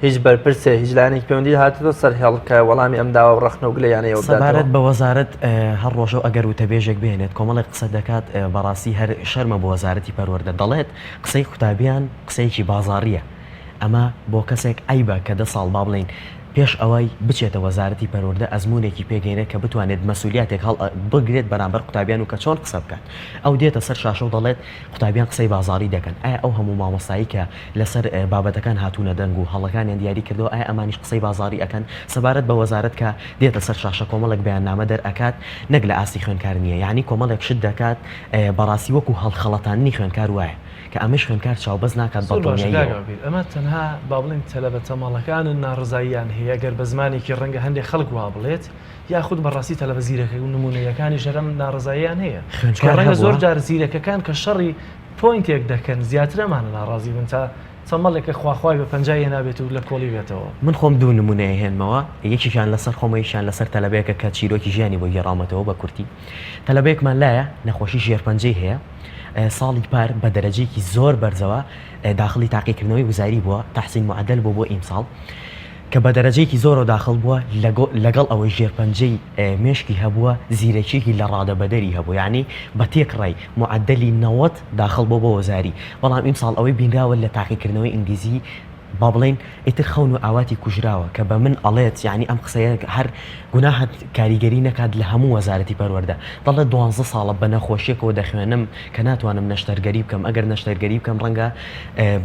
هیچ بەرپرسێ، هیچ لایەنێکی پەیوەندی هاتۆتە سەر هێڵ کە وەڵامی ئەم داوا و ڕەخنە و گلەییانەی ئێوە سەبارەت بداتەوە؟ بە وەزارەت هەر ڕۆژە و ئەگەر وتەبێژێک بهێنێت کۆمەڵێک قسە دەکات بەڕاستی هەر شەرمە بۆ وەزارەتی پەروەردە دەڵێت قسەی قوتابیان قسەیەکی بازاڕییە ئەمە بۆ کەسێک عەیبە کە دە ساڵ با بڵێین پێش ئەوەی بچێتە وەزارەتی پەروەردە ئەزموونێکی پێگەینێت کە بتوانێت مەسولیاتێک هەڵ بگرێت بەرامبەر قوتابیان و کە چۆن قسە بکات ئەو دێتە سەر شاشە و دەڵێت قوتابیان قسەی بازاڕی دەکەن ئایا ئەو هەموو مامۆستایی کە لەسەر بابەتەکان هاتوونە دەنگ و هەڵەکانیان دیاری کردەوە ئایا ئەمانیش قسەی بازاڕی ئەکەن سەبارەت بە وەزارەت کە دێتە سەر شاشە کۆمەڵێک بەیاننامە دەرئەکات نەک لە ئاستی خوێندکار نییە یانی کۆمەڵێک شت دەکات بەڕاستی وەکو هەڵخەڵەتاندنی خوێندکار وایە کە ئەمەیش خوێندکار چاوبەست ناکات بە زۆر باشە کاک دڵنیاییەوە. ئابیر ئەمە تەنها با بڵێین تەلەبە تەمەڵەکانن ناڕەزاییان هەیە گەر بە زمانێکی ڕەنگە هەندێک خەڵک وا بڵێت یاخود بەڕاستی تەلەبە زیرەکە و نموونەیەکانیش هەر ئەم ناڕەزاییان هەیە چونکە خوێندکار ڕەنگە زۆر هەبووە. جار زیرەکەکان کە شەڕی point ێک دەکەن زیاتر ئەمانە ناڕازی بن تا تەمەڵێک کە خواخوای بە پەنجای هێنابێت و لە کۆڵی بێتەوە. من خۆم دوو نموونە ئەهێنمەوە یەکێکیان لەسەر خۆمە یەکیان لەسەر تەلەبەیەکە کە چیرۆکی ژیانی بۆ گێڕاومەتەوە بە کورتی تەلەبەیەکمان لایە نەخۆشی ژێرپەنجەی هەیە ساڵی پار بە دەرەجەیەکی زۆر بەرزەوە داخڵی تاقیکردنەوەی وزاری بووە تەحسین معدل بووە بۆ ئیمساڵ کە بە دەرەجەیەکی زۆرەوە داخڵ بووە لەگەڵ ئەوەی ژێرپەنجەی مێشکی هەبووە زیرەکیەکی لە ڕادەبەدەری هەبوو یانی بە تێکڕای معدلی 90 داخڵ بووە بۆ وەزاری بەڵام ئیمساڵ ئەوەی بینراوە لە تاقیکردنەوەی ئینگلیزی با بڵێین ئیتر خەون و ئاواتی کوژراوە کە بە من ئەڵێت یانی ئەم قسەیە هەر گوناهە کاریگەری نەکات لە هەموو وەزارەتی پەروەردە دەڵێت دوانزە ساڵە بە نەخۆشیەکەوە دەخوێنم کە ناتوانم نەشتەرگەری بکەم ئەگەر نەشتەرگەری بکەم ڕەنگە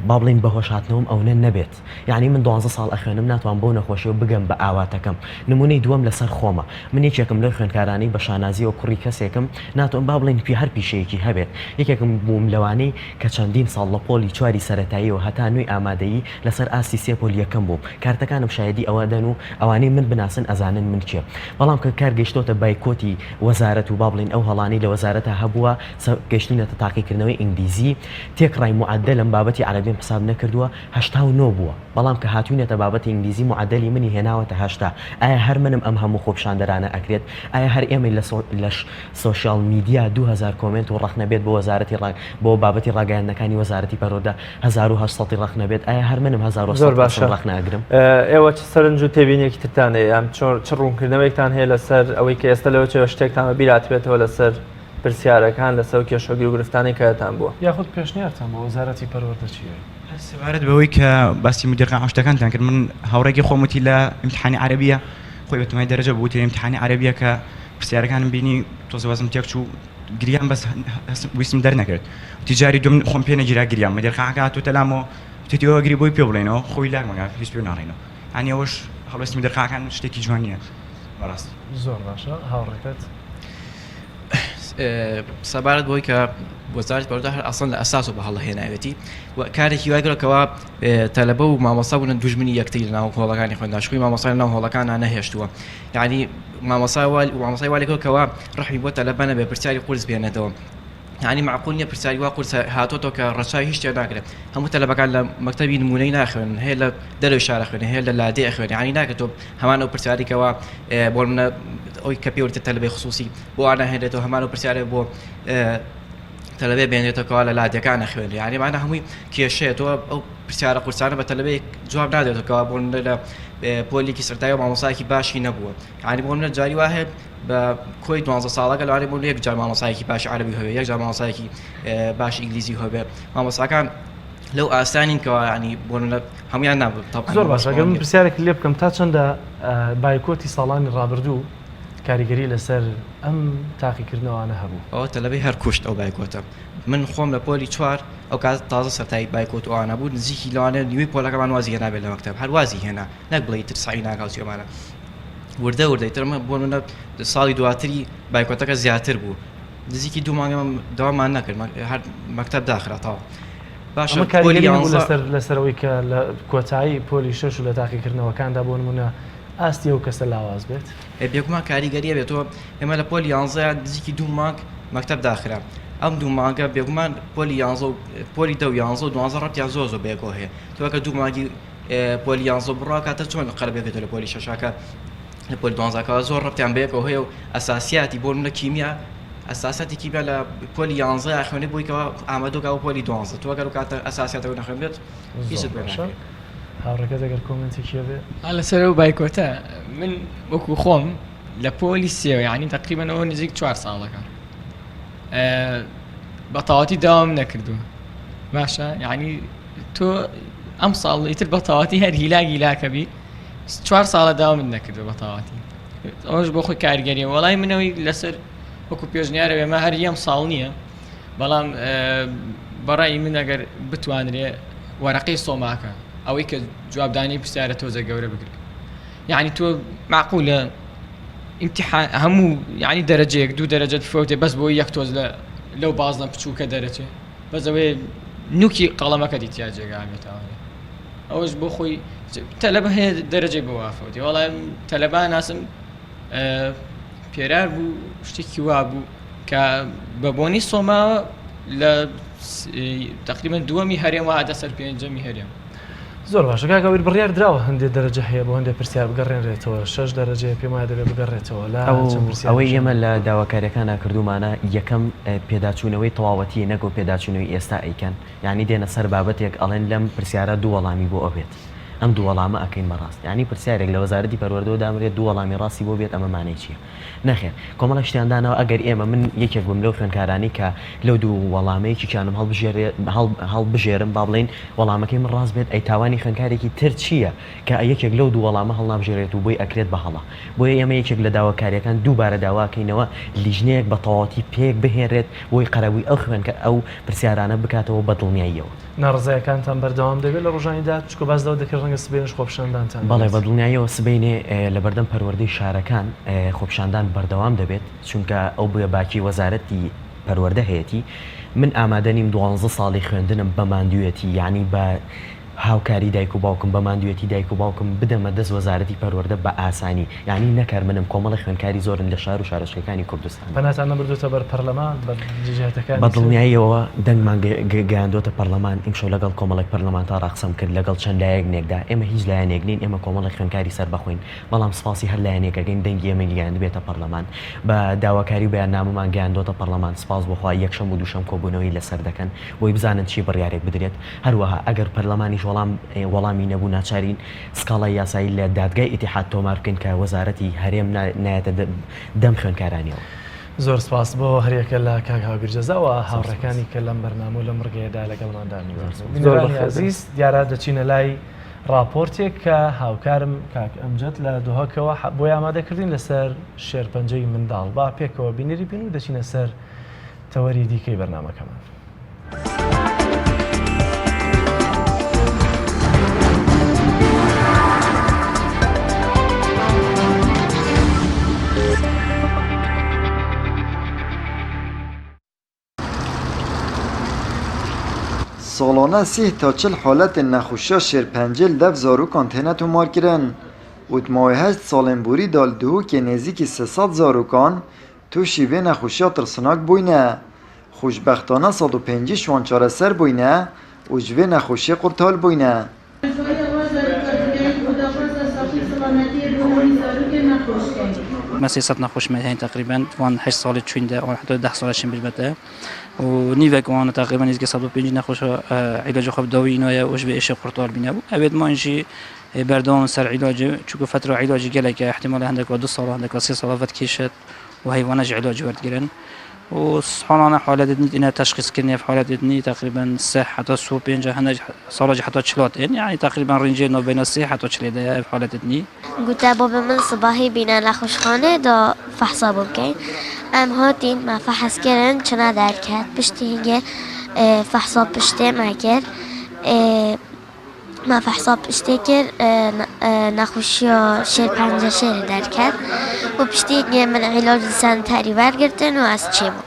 با بڵێین بەهۆش هاتنەوەم ئەونە نەبێت یانی من دوانزە ساڵ ئەخوێنم ناتوانم بەو نەخۆشیەوە بگەم بە ئاواتەکەم نمونەی دووەم لەسەر خۆمە من یەکێکم لەو خوێندکارانەی بە شانازیەوە کوڕی کەسێکم ناتوانم با بڵێین پی هەر پیشەیەکی هەبێت یەکێکم بووم لەوانەی کە چەندین ساڵ لە پۆلی چواری سەرەتاییەوە هەتا نۆی ئامادەیی لەسەر ئاستی سێ پۆل یەکەم بووم کارتەکانم شایەدی ئەوە ئەدەن و ئەوانەی من بناسن ئەزانن من کێم بەڵام کە کار گەیشتۆتە بایکۆتی وەزارەت و با بڵێین ئەو هەڵانەی لە وەزارەتا هەبووە گەیشتوینەتە تاقیکردنەوەی ئینگلیزی تێکڕای معەدەلم بابەتی عەرەبیم حساب نەکردووە 89 بووە بەڵام کە هاتوینەتە بابەتی ئینگلیزی معەدەلی منی هێناوەتە 80 ئایا هەر منم ئەم هەموو خۆپیشاندەرانە ئەکرێت ئایا هەر ئێمەی لە لە social media 2000 comment و ڕەخنە بێت بۆ وەزارەتی ڕا بۆ بابەتی ڕاگەیاندنەکانی وەزارەتی پەروەردە 1800 ی ڕەخنە بێت ئایا هەر منم 1800 زۆر کەسم باشە ڕەخنە ئەگرم؟ ئێوە چ سەرنج و تێبینیەکی ترتان هەیە یان چ ڕوونکردنەوەیەکتان هەیە لەسەر ئەوەی کە ئێستا لەوە چێوە شتێکتان بە بیر هاتبێتەوە لەسەر پرسیارەکان لەسەر ئەو کێشە و گیروگرفتانەی کە هەتان بووە؟ یاخود پێشنیارتان بۆ وەزارەتی پەروەردە چییە؟ هەر سەبارەت بەوەی کە باسی مدیر قاعە و شتەکانتان کرد من هاوڕێکی خۆم وتی لە ئیمتحانی عەرەبیە خۆی بە تەمای دەرەجە بوو وتی لە ئیمتحانی عەرەبیە کە پرسیارەکانم بینی تۆزێ وەزم تێک چوو گریام بەس ویستم دەرنەکرد وتی جاری دوم خۆم پێ نەگیرا گریام مدیر قاعەکە هاتووتە لامەوە وتێتی ئەوە گری بۆی پێ بڵێنەوە خۆی لاک مەکە هیچ پێ ناڵێنەوە یانی ئەوەش هەڵوێستی مدیر قاعەکان شتێکی جوان نییە بەڕاستی. زۆر باشە هاوڕێکەت. سەبارەت بۆی کە وەزارەتی پەروەردە هەر ئەسڵەن لە ئەساسەوە بە هەڵە هێناوێتی و کارێکی وای کردووە کەوا تەلەبە و مامۆستا بوونە دوژمنی یەکتری لە ناو هۆڵەکانی خوێندن شوی مامۆستا لە ناو هۆڵەکانە نەهێشتووە یعنی مامۆستا مامۆسای وا لێکردووە کەوا ڕەحمی بۆ تەلەبە نەبێ پرسیاری قورس بێنێتەوە یعنی معقول نییە پرسیاری وا قورس هاتۆتەوە کە ڕەچاوی هیچ شتێک ناکرێت هەموو تەلەبەکان لە مەکتەبی نمونەی ناخوێنن هەیە لە دەرەوەی شارە خوێنێ هەیە لە لادێ ئەخوێنێ یعنی ناکرێت تۆ هەمان ئەو پرسیاری کەوا بۆ منە ئەوی کە پێوتە تەلەبەی خصوصی بۆ ئاناهێنرێتەوە هەمان ئەو پرسیارە بۆ تەلەبێ بێنێتەوە کەوا لە لادێکان ئەخوێنرێ یعنی مانە هەمووی کێشەیە تۆ ئەو پرسیارە قورسانە بە تەلەبەیەک جواب نادێتەوە کەوا بۆ نمونە لە پۆلێکی سەرەتایی و مامۆستایەکی باشی نەبووە یعنی بۆ نمونە جاری وا هەیە بە کۆی دوانزە ساڵەکە لەوانەیە بۆ نمونە یەک جار مامۆستایەکی باشی عەرەبی هەبێ یەک جار مامۆستایەکی باشی ئینگلیزی هەبێ مامۆستاکان لەو ئاسانین کەوا ینی بۆ نمونە هەمویان نابوو زۆر باشە گەر من پرسیارێک لێ بکەم تا چەندە بایکۆتی ساڵانی ڕابردوو کاریگەری لەسەر ئەم تاقیکردنەوانە هەبوو؟ ئەوە تەلەبەی هەر کوشت ئەو بایکۆتە من خۆم لە پۆلی چوار ئەو کات تازە سەرتایی بایکۆت و ئەوانە بوو نزیکی لەوانەیە نیوەی پۆلەکەمان وازی هێنابێت لە مەکتەب هەر وازی هێنا نەک بڵێ ئیتر سەعی ناکا و چی ئەمانە وردە وردە ئیتر ئەمە بۆ نمونە ساڵی دواتری بایکۆتەکە زیاتر بوو نزیکی دوو مانگ ئێمە دەوامان نەکرد هەر مەکتەب داخرا تەواو باشە ئەمە پۆلی کاریگەری هەبوو یانزە لەسەر لەسەر ئەوەی کە لە کۆتایی پۆلی شەش و لە تاقیکردنەوەکاندا بۆ نمونە ئاستی ئەو کەسە لاواز بێت؟ بێگومان کاریگەری ئەبێت تۆ ئێمە لە پۆلی یانزەیا نزیکی دوو مانگ مەکتەب داخرا ئەم دوو مانگە بێگومان پۆلی یانزە و پۆلی دە و یانزە و دوانزە ڕەبتیان زۆر زۆر بەیەکەوە هەیە تۆ ئەگەر دوو مانگی پۆلی یانزە بڕا کاتە چۆن قەرەبێکێتەوە لە پۆلی شەشاکە لە پۆلی دوانزەکەەوە زۆر ڕەبتیان بەیەکەوە هەیە و ئەساسیاتی بۆ منە کیمیا ئەساساتی کیمیا لە پۆلی یانزە خوێنی بوویکەوە ئامادەکە و پۆلی دوانزە تۆ ئەگەر کاتە ئەساسیاتەوە نەخوێنبێت هیچت بۆ ناکرێت. هاوڕێکەت ئەگەر کۆمێنتێکی هەبێ. ئا لەسەر ئەو بایکۆتە من وەکو خۆم لە پۆلی سێوە یعنی تقریبا ئەوە نزیک چوار ساڵەکە بە تەواتی داوام نەکردووە باشە یعنی تۆ ئەم ساڵ ئیتر بە تەواتی هەر هیلاک هیلاکە بی چوار ساڵە داوامت نەکردو بە تەواتی ئەوەش بۆ خۆی کاریگەریە وەڵای منەوەی لەسەر وەکو پێشنیارە ئێمە هەر یەم ساڵ نییە بەڵام بەڕای من ئەگەر بتوانرێ وەرەقەی سۆماکە ئەوەی کە جوابدانی پرسیارە تۆزە گەورە بگرێت یعنی تۆ معقولە امتحان هەموو یعنی دەرەجەیەک دوو دەرەجەت فەوتێ بەس بۆ یەک تۆز لە لەو بازنە بچووکە دەرەچێ بەس ئەوەی نوکی قەڵەمەکە دیتیا جێگا بێتەوە ئەوەش بۆ خۆی تەلەبە هەیە دەرەجەی بۆ وافەوتی وەڵام تەلەبا ناسم پێرار بوو شتێکی وا بوو کە بە بۆنی سۆماوە لە تقریبا دووەمی هەرێم هاتە سەر پێنجەمی هەرێم. زۆر باشە کاک ئەویر بڕیار دراوە هەندێک دەرەجە هەیە بۆ هەندێک پرسیار بگەڕێنرێتەوە شەش دەرەجەیە پێم وایە دەبێت بگەڕێتەوە لە چەند پرسیارێک ئەوەی ئێمە لە داواکاریەکانا کردوومانە یەکەم پێداچوونەوەی تەواوەتیە نەک ئەو پێداچوونەوەی ئێستا ئەیکەن یانی دێنە سەر بابەتێک ئەڵێن لەم پرسیارە دوو وەڵامی بۆ ئەبێت ئەم دوو وەڵامە ئەکەین بە ڕاست یانی پرسیارێک لە وەزارەتی پەروەردەوە دامرێت دوو وەڵامی ڕاستی بۆ بێت ئەمە مانای چیە نەخێر کۆمەڵێک شتیان داناوە ئەگەر ئێمە من یەکێک بم لەو خوێندکارانەی کە لەو دوو وەڵامە یەکێکیانم هەڵبژێرێ هەڵبژێرم با بڵێین وەڵامەکەی من ڕاست بێت ئەی تاوانی خوێندکارێکی تر چییە کە یەکێک لەو دوو وەڵامە هەڵنابژێرێت و بۆی ئەکرێت بە هەڵە بۆیە ئێمە یەکێک لە داواکارییەکان دووبارە داواکەینەوە لیژنەیەک بە تەواوەتی پێک بهێنرێت بۆی قەرەبووی ئەو خوێندکە ئەو پرسیارانە بکاتەوە بە دڵنیاییەوە. ناڕەزایەکانتان بەردەوام دەبێت لە ڕۆژانی داهاتوو چونکە باس لەوە دەکرێت ڕەنگە سبەینێش خۆپیشاندانتان بەڵێ هەبێت. بە دڵنیاییەوە سبەینێ لەبەردەم پەروەردەی شارەکان خۆپیشاندان بەردەوام دەبێت چونکە ئەو بێباکی وەزارەتی پەروەردە هەیەتی من ئامادە نیم دوانزە ساڵی خوێندنم بە ماندوویەتی یانی بە هاوکاری دایک و باوکم بە ماندوویەتی دایک و باوکم بدەمە دەست وەزارەتی پەروەردە بە ئاسانی یانی نەک هەر منم کۆمەڵی خوێندکاری زۆرن لە شار و شارۆچکەکانی کوردستان. پەناتان نەبردۆتە بەر پەرلەمان بەر جیهەتەکانی بە تر؟ دڵنیاییەوە دەنگمان گەیاندۆتە پەرلەمان، ئیمشەو لەگەڵ کۆمەڵێک پەرلەمانتارا قسەم کرد لەگەڵ چەند لایەنێکدا، ئێمە هیچ لایەنێک نین، ئێمە کۆمەڵێک خوێندکاری سەربەخۆین، بەڵام سپاسی هەر لایەنێک ئەکەین دەنگی ئێمەی گەیاندبێتە پەرلەمان، بە داواکاری و بەیاننامەمان گەیاندۆتە پەرلەمان، سپاس بۆ خوا یەکشەم و دووشەم کۆبوونەوەی لەسەر دەکەن بۆی بزانن چی بڕیارێک بدرێت، هەروەها ئەگەر پەرلەمانیش وەڵام وەڵامی نەبوو ناچارین سکاڵای یاسایی لە دادگای ئیتیحاد تۆمار بکەین کە وەزارەتی هەرێم نایەتە دەم خوێندکارانیەوە. زۆر سپاس بۆ هەریەکە لە کاک هاوبیر جەزا و هاوڕێکانی کە لەم بەرنامە و لەم ڕگەیەدا لەگەڵماندا میوان بوون. بینەرانی ئازیز دیارە دەچینە لای ڕاپۆرتێک کە هاوکارم کاک ئەمجەد لە دهۆکەوە بۆی ئامادە کردین لەسەر شێرپەنجەی منداڵ با پێکەوە بینەری بین و دەچینە سەر تەوەری دیکەی بەرنامەکەمان. Salane sîh ta 40 haletên nexweşiya şêrpencê li dev zarokan têne tomarkirin û di mawê heşt salên borî de li Duhokê nêzîkî 300 zarokan tûşî vê nexweşiya tirsinak bûyne. Xweşbextane 150 ji wan çareser bûyne û ji vê nexweşiyê qurtal bûyne. Me 300 nexweş me heyîn teqrîben wan heşt salê çûn de wan heta deh sale çin bijme te û nîvek wan teqrîben nêzîkî 150 nexweş îlaca xwe bi dawî înaye û ji vê êşê qurtal bîne û ew ê man jî berdewam ser îlacê çunku fetra îlacê gelek e îhtîmala hindeka du sala hindeka sê sala vedikêşe û heywana jî îlac werdigirin û salane haletê din têne teşxîskirin ev haletê din teqrîben seh heta sû pênc hinek sala jî heta çila tên yanî teqrîben rîncê navbeyna sê heta çilê de ye ev haletê din. Gote bavê min sibahî bîne nexweşxanê da fehsa bo bikin. Em hatîn me fehs kirin çi nederket. Piştî hingê fehsa piştê me kir. Me fehsa piştê kir nexweşiya şêrpenceşêrê derket û piştî hingê min îlac li senterî wergirtin û ez çêbûm.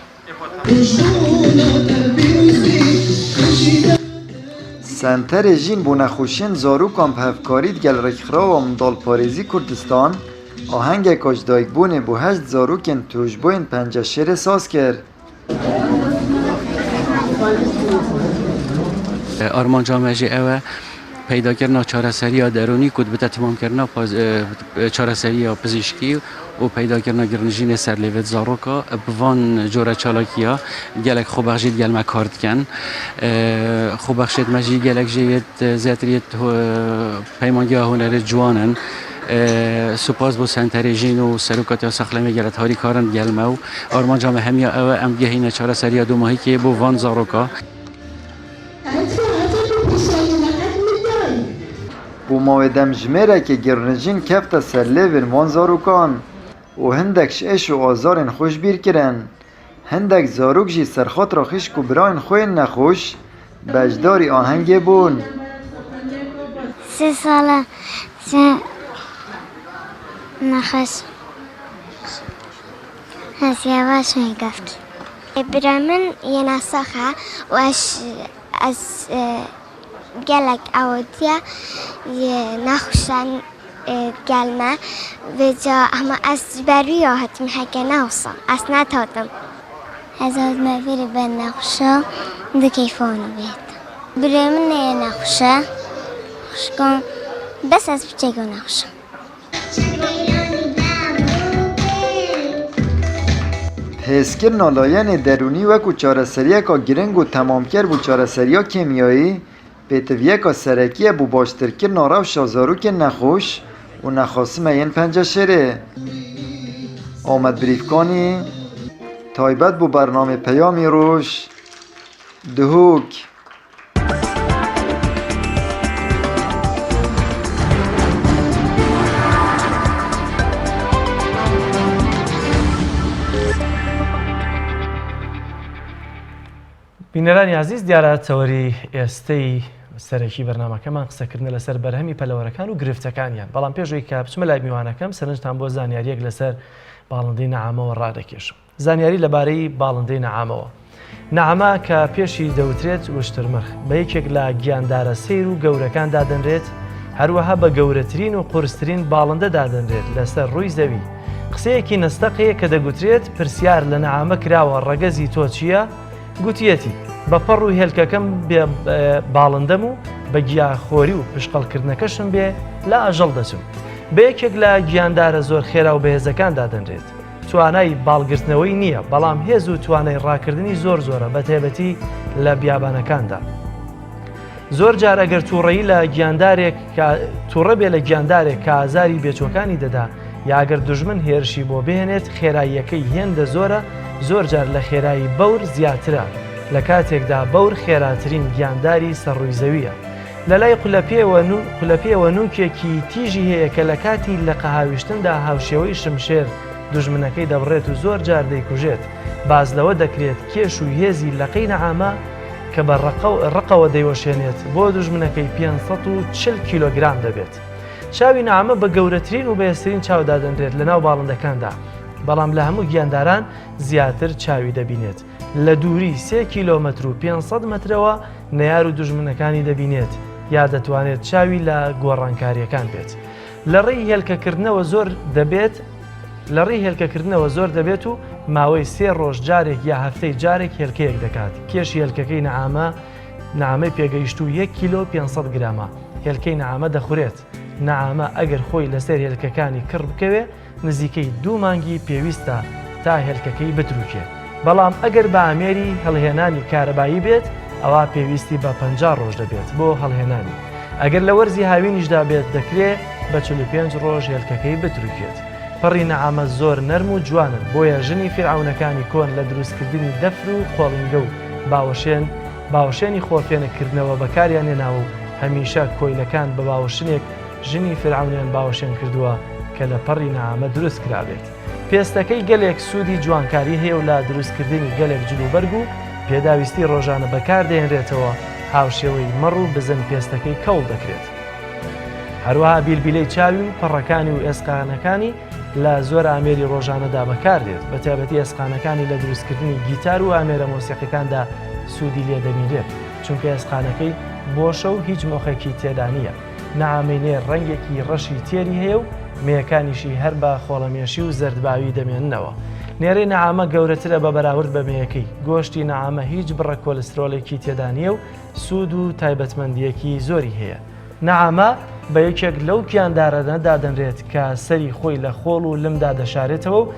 Senterê jîn bo nexweşiyên zarokan bi hevkarî digel Rêkxirawa Mindalparêzî Kurdistan ahengeka ji dayikbûnê bo heşt zarokên tûşbûyên penceşêrê saz kir. Armanca me jî ew e peydakirina çareseriya derûnî ku dibite temamkirina çareseriya pizîşkî û peydakirina girnijînê serlêvê zaroka bi van cure çalakiya gelek xwebexşî digel me kar dikin. Xwebexşê me jî gelek jê yê zêdetir yê Peymangeha Hunerê Ciwan in. Spas bo Senterê Jîn û Serokatiya Saxlemê gelek harîkar in digel me û armanca me hemiya ew e em bigehîne çareseriya domahîkê bo van zaroka. Bo mawê demjimêrekê girnijîn kefte ser lêvên wan zarokan û hindek ji êş û azarên xwe ji bîr kirin. Hindek zarok jî serxatra xwîşk û birayên xwe yên nexweş beşdarî ahengê bûn. Sê sal e ji nexweş ez yavaş min gavkî. Bira min yê nasax e û ez Gelek ewodiya yê nexweşan gel me vêca hema ez ji ber wî ya hatim heke ne wisa ez netatim. Ez hatime vêrê ber nexweşa di keyfa wan bêt. Birê min neyê nexweşe xwişkan bes ez piçekê nexweşim. Hêzkirina layenê derûnî wekû çareseriyeka giring û temamker bo çareseriya kêmyayî, pêtiviyeka serekî ye bo baştirkirina rewşa zarokên nexweş û nexasime yên penceşêrê. Amed Birîfkanî, taybet bo bernamê Peyamî Roj, Dihok. بینەرانی ئازیز دیارە تەوەری ئێستەی سەرەکی بەرنمەکەمان قسەکردنە لەسەر بەرهەمی پەلەوەرەکان و گرفتەکانیان بەڵام پێشەوەی کە بچمە لای میوانەکەم سەرنجتان بۆ زانیاریەک لەسەر باڵندەی نەعامەوە ڕادەکێشم زانیاری لەبارەی باڵندەی نەعامەوە. نەعامە کە پێشی دەوترێت وشترمرخ، بە یەکێک لە گیاندارە سەیر و گەورەکان دادەنرێت، هەروەها بە گەورەترین و قورسترین باڵندە دادەنرێت لەسەر ڕووی زەوی. قسەیەکی نەستەق هەیە کە دەگوترێت پرسیار لە نەعامە کراوە ڕەگەزی تۆ چییە؟ گوتیەتی، بە پەڕ و هێلکەکەم بێ باڵندەم و بە گیاخۆری و پشقەڵکردنەکەشم بێ لە ئاژەڵ دەچم. بە یەکێک لە گیاندارە زۆر خێرا و بەهێزەکان دادەنرێت. توانای باڵگرتنەوەی نییە، بەڵام هێز و توانای ڕاکردنی زۆر زۆرە بەتایبەتی لە بیابانەکاندا. زۆر جار ئەگەر تووڕەیی لە گیاندارێک تووڕە بێ لە گیاندارێک کە ئازاری بێچوەکانی دەدا یاگەر دوژمن هێرشی بۆ بهێنێت خێراییەکەی هێندە زۆرە زۆر جار لە خێرایی بەور زیاترە لە کاتێکدا بەور خێراترین گیانداری سەر ڕووی زەویە. لە لای قولەپێوە نووکێکی تیژی هەیە کە لە کاتی لەقەهاویشتندا هاوشێوەی شمشێر دوژمنەکەی دەبڕێت و زۆر جار دەیکوژێت. باس لەوە دەکرێت کێش و هێزی لەقەی نەعامە کە بە ڕقەوە دەیوەشێنێت بۆ دوژمنەکەی 540 کیلۆگرام دەبێت. چاوی نەعامە بە گەورەترین و بەهێزترین چاو دادەنرێت لەناو باڵندەکاندا، بەڵام لە هەموو گیانداران زیاتر چاوی دەبینێت. لە دووری سێ کیلۆمەتر و 500 مەترەوە. نەیار و دوژمنەکانی دەبینێت یا دەتوانێت چاوی لە گۆڕانکارییەکان بێت. لە ڕێی هێلکەکردنەوە زۆر دەبێت لە ڕێی هێلکەکردنەوە زۆر دەبێت و ماوەی سێ ڕۆژ جارێک یا هەفتەی جارێک هێلکەیەک دەکات. کێشی هێلکەکەی نەعامە نەعامەی پێگەیشتوو یەک کیلۆ 500 گرامە. هێلکەی نەعامە دەخورێت. نەعامە ئەگەر خۆی لەسەر هێلکەکانی کڕ بکەوێ نزیکەی دوو مانگی پێویستە تا هێلکەکەی بتروکێ، بەڵام ئەگەر بە ئامێری هەڵهێنانی کارەبایی بێت ئەوا پێویستی بە 50 ڕۆژ دەبێت بۆ هەڵهێنانی، ئەگەر لە وەرزی هاوینیشدا بێت دەکرێ بە 45 ڕۆژ هێلکەکەی بتروکێت. پەڕی نەعامە زۆر نەرم و جوانن، بۆیە ژنی فیرعەونەکانی کۆن لە دروستکردنی دەفر و قۆڵینگە و باوەشێن باوەشێنی خۆ فێنککردنەوە بەکاریان هێناوە و هەمیشە کۆیلەکان بە باوەشنێک ژنی فیرعەونیان باوەشێن کردووە کە لە پەڕی نەعامە دروست کرابێت. پێستەکەی گەلێک سوودی جوانکاری هەیە و لە دروستکردنی گەلێک جلوبەرگ و پێداویستی ڕۆژانە بەکاردەهێنرێتەوە، هاوشێوەی مەڕ و بزن پێستەکەی کەوڵ دەکرێت. هەروەها بیلبیلەی چاوی و پەڕەکانی و ئێسقانەکانی لە زۆر ئامێری ڕۆژانەدا بەکاردێت، بەتایبەتی ئێسقانەکانی لە دروستکردنی گیتار و ئامێرە مۆسیقیەکاندا سوودی لێ دەبینرێت، چونکە ئێسقانەکەی بۆشە و هیچ مۆخێکی تێدا نییە. نەعامەی نێر ڕەنگێکی ڕەشی تێری هەیە و مێیەکانیشی هەر بە خۆڵەمێشی و زەردباوی دەمێننەوە. نێرەی نەعامە گەورەترە بە بەراورد بە مێیەکەی. گۆشتی نەعامە هیچ بڕە کۆلسترۆلێکی تێدا نییە و سوود و تایبەتمەندییەکی زۆری هەیە. نەعامە بە یەکێک لەو گیاندارانە دادەنرێت کە سەری خۆی لە خۆڵ و لمدا دەشارێتەوە و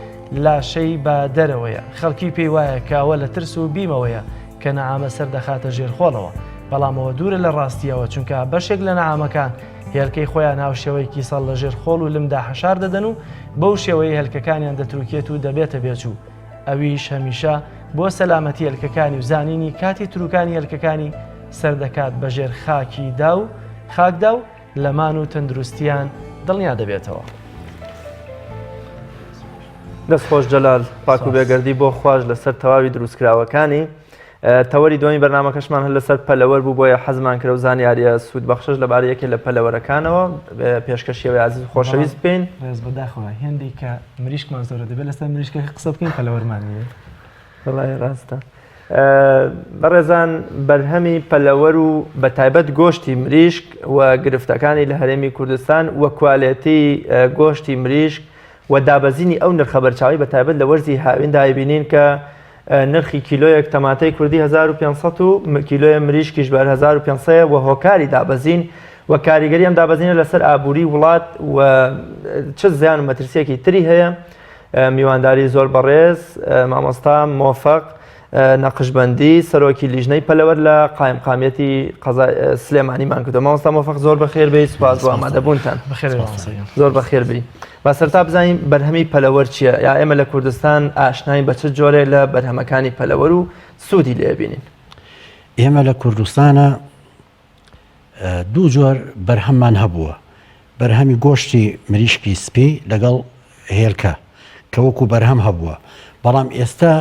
لاشەی بە دەرەوەیە. خەڵکی پێی وایە کە ئەوە لە ترس و بیمەوەیە کە نەعامە سەر دەخاتە ژێر خۆڵەوە، بەڵام ئەوە دوورە لە ڕاستییەوە، چونکە بەشێک لە نەعامەکان هێلکەی خۆیان هاوشێوەی کیسەڵ لە ژێر خۆڵ و لمدا حەشار دەدەن و بەو شێوەیە هێلکەکانیان دەتروکێت و دەبێتە بێچوو، ئەویش هەمیشە بۆ سەلامەتی هێلکەکانی و زانینی کاتی تروکانی هێلکەکانی سەر دەکات بە ژێر خاکی دا و خاکدا و لە مان و تەندروستیان دڵنیا دەبێتەوە. دەست خۆش جەلال پاک و بێگەردی بۆ خواش لەسەر تەواوی دروستکراوەکانی تەوەری دومی بەرنمەکەشمان هەر لەسەر پەلەوەر بوو بۆیە حەزمان کرد و زانیاریە سوود بەخشش لەبارەی یەکێ لە پەلەوەرەکانەوە پێشکەشیەوەی ئازیز خۆشەویست بکەین ڕێز بەداخەوە هێندێک کە مریشکمان زۆرە دەبێت لەسەر مریشکەکە قسە بکەین پەلەوەرمان نییە وەڵای ڕاستە بەڕێزان بەرهەمی پەلەوەر و بە تایبەت گۆشتی مریشک و گرفتەکانی لە هەرێمی کوردستان و کوالێتی گۆشتی مریشک و دابەزینی ئەو نرخە بەرچاوی بە تایبەت لە وەرزی هاویندا بینین کە نرخی کیلۆیەک تەماتەی کوردی 1500 و کیلۆیە مریشکیش بەر 1500 و هۆکاری دابەزین و کاریگەری ئەم دابەزینە لەسەر ئابووری وڵات و چ زیان و مەترسیەکی تری هەیە میوانداری زۆر بەڕێز مامۆستا مۆفەق نەقشبەندی سەرۆکی لیژنەی پەلەوەر لە قایمقامیەتی قەزای سلێمانیمان کردو مامۆستا مۆفەق زۆر بەخێر بێی سوپاس بۆ ئامادەبوونتان زۆر بەخێر بێی با سەرتا بزانین بەرهەمی پەلەوەر چییە یا ئێمە لە کوردستان ئاشناین بە چ جۆرێ لە بەرهەمەکانی پەلەوەر و سوودی لێ بینین ئێمە لە کوردستانە دوو جۆر بەرهەممان هەبووە، بەرهەمی گۆشتی مریشکی سپی لەگەڵ هێلکە کە وەکو بەرهەم هەبووە، بەڵام ئێستا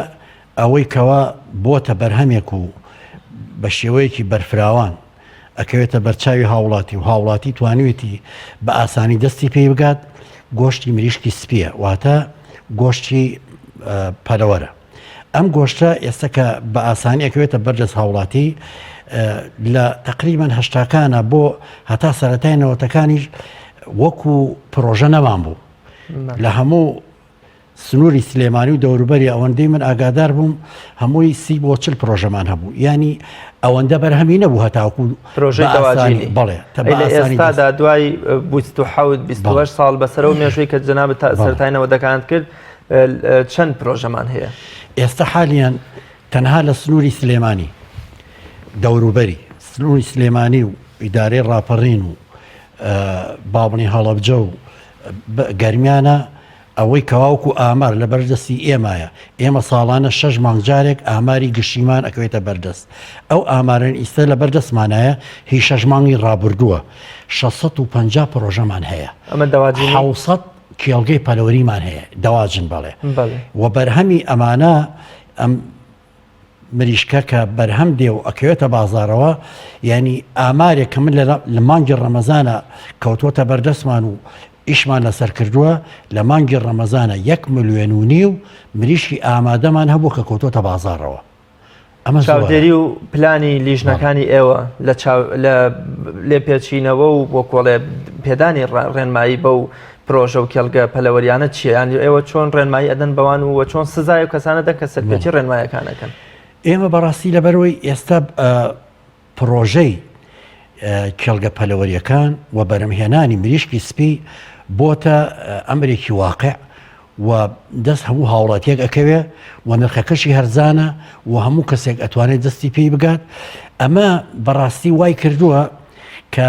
ئەوەی کەوا بۆتە بەرهەمێک و بە شێوەیەکی بەرفراوان ئەکەوێتە بەرچاوی هاوڵاتی و هاوڵاتی توانیوێتی بە ئاسانی دەستی پێی بگات گۆشتی مریشکی سپیە واتە گۆشتی پەلەوەرە. ئەم گۆشتە ئێستا کە بە ئاسانی ئەکەوێتە بەردەست هاوڵاتی لە تقریبان هەشتاکانە بۆ هەتا سەتای نەوەتەکانیش وەکو پرۆژە نەمان بوو لە هەموو سنووری سلێمانی و دەوروبەری ئەوەندەی من ئاگادار بووم هەمووی سی بۆ چل پرۆژەمان هەبوو ینی ئەوەندە بەرهەمی نەبوو هەتاوکو پرۆژەی دەواجینی بەڵێ ئێستادا دوای 28 ساڵ بەسەرەوە مێژووی کە جەنابت تا سەرەتای نەوەدەکانت کرد چەند پرۆژەمان هەیە؟ ئێستا حالیان تەنها لە سنووری سلێمانی دەوروبەری سنووری سلێمانی و ئیدارەی ڕاپەڕین و با بڵێین هەڵەبجە و گەرمیانە ئەوەی کەواوکو ئامار لە بەردەستی ئێمایە ئێمە ساڵانە شەش مانگ جارێک ئاماری گشتیمان ئەکەوێتە بەردەست ئەو ئامارن ئیستا لە بەردەستمانایە هی شەش مانگی ڕابردووە 650 پرۆژەمان هەیە ئەمە دەواجی 600 کێڵگەی پەلەوەریمان هەیە دەواجن بەڵێ و بەرهەمی ئەمانە ئەم مریشکە کە بەرهەم دێ و ئەکەوێتە بازارەوە ینی ئامارێک کە من لە مانگی ڕەمەزانە کەوتوەتە بەردەستمان و ئیشمان لەسەر کردووە لە مانگی ڕەمەزانە یەک ملیۆن و نیو مریشکی ئامادەمان هەبوو کە کەوتوەتە بازارەوە. ئەمە زۆرە. چاودێری و پلانی لیژنەکانی ئێوە لە چاو لە لێپێچینەوە و بۆ کۆڵێ پێدانی ڕێنمایی بەو پرۆژە و کێڵگە پەلەوەریانە چییە؟ یان ئێوە چۆن ڕێنمایی ئەدەن بەوان و چۆن سزای و کەسانە دەن کە سەرپێچی ڕێنمایەکان ئەکەن؟ ئێمە بەڕاستی لەبەرئەوەی ئێستا پڕۆژەی کێڵگە پەلەوەریەکان و بەرهەمهێنانی مریشکی سپی بۆتە ئەمرێکی واقع و دەست هەموو هاوڵاتیەک ئەکەوێ و نرخەکەشی هەرزانە و هەموو کەسێک ئەتوانێت دەستی پێی بگات ئەمە بەڕاستی وای کردووە کە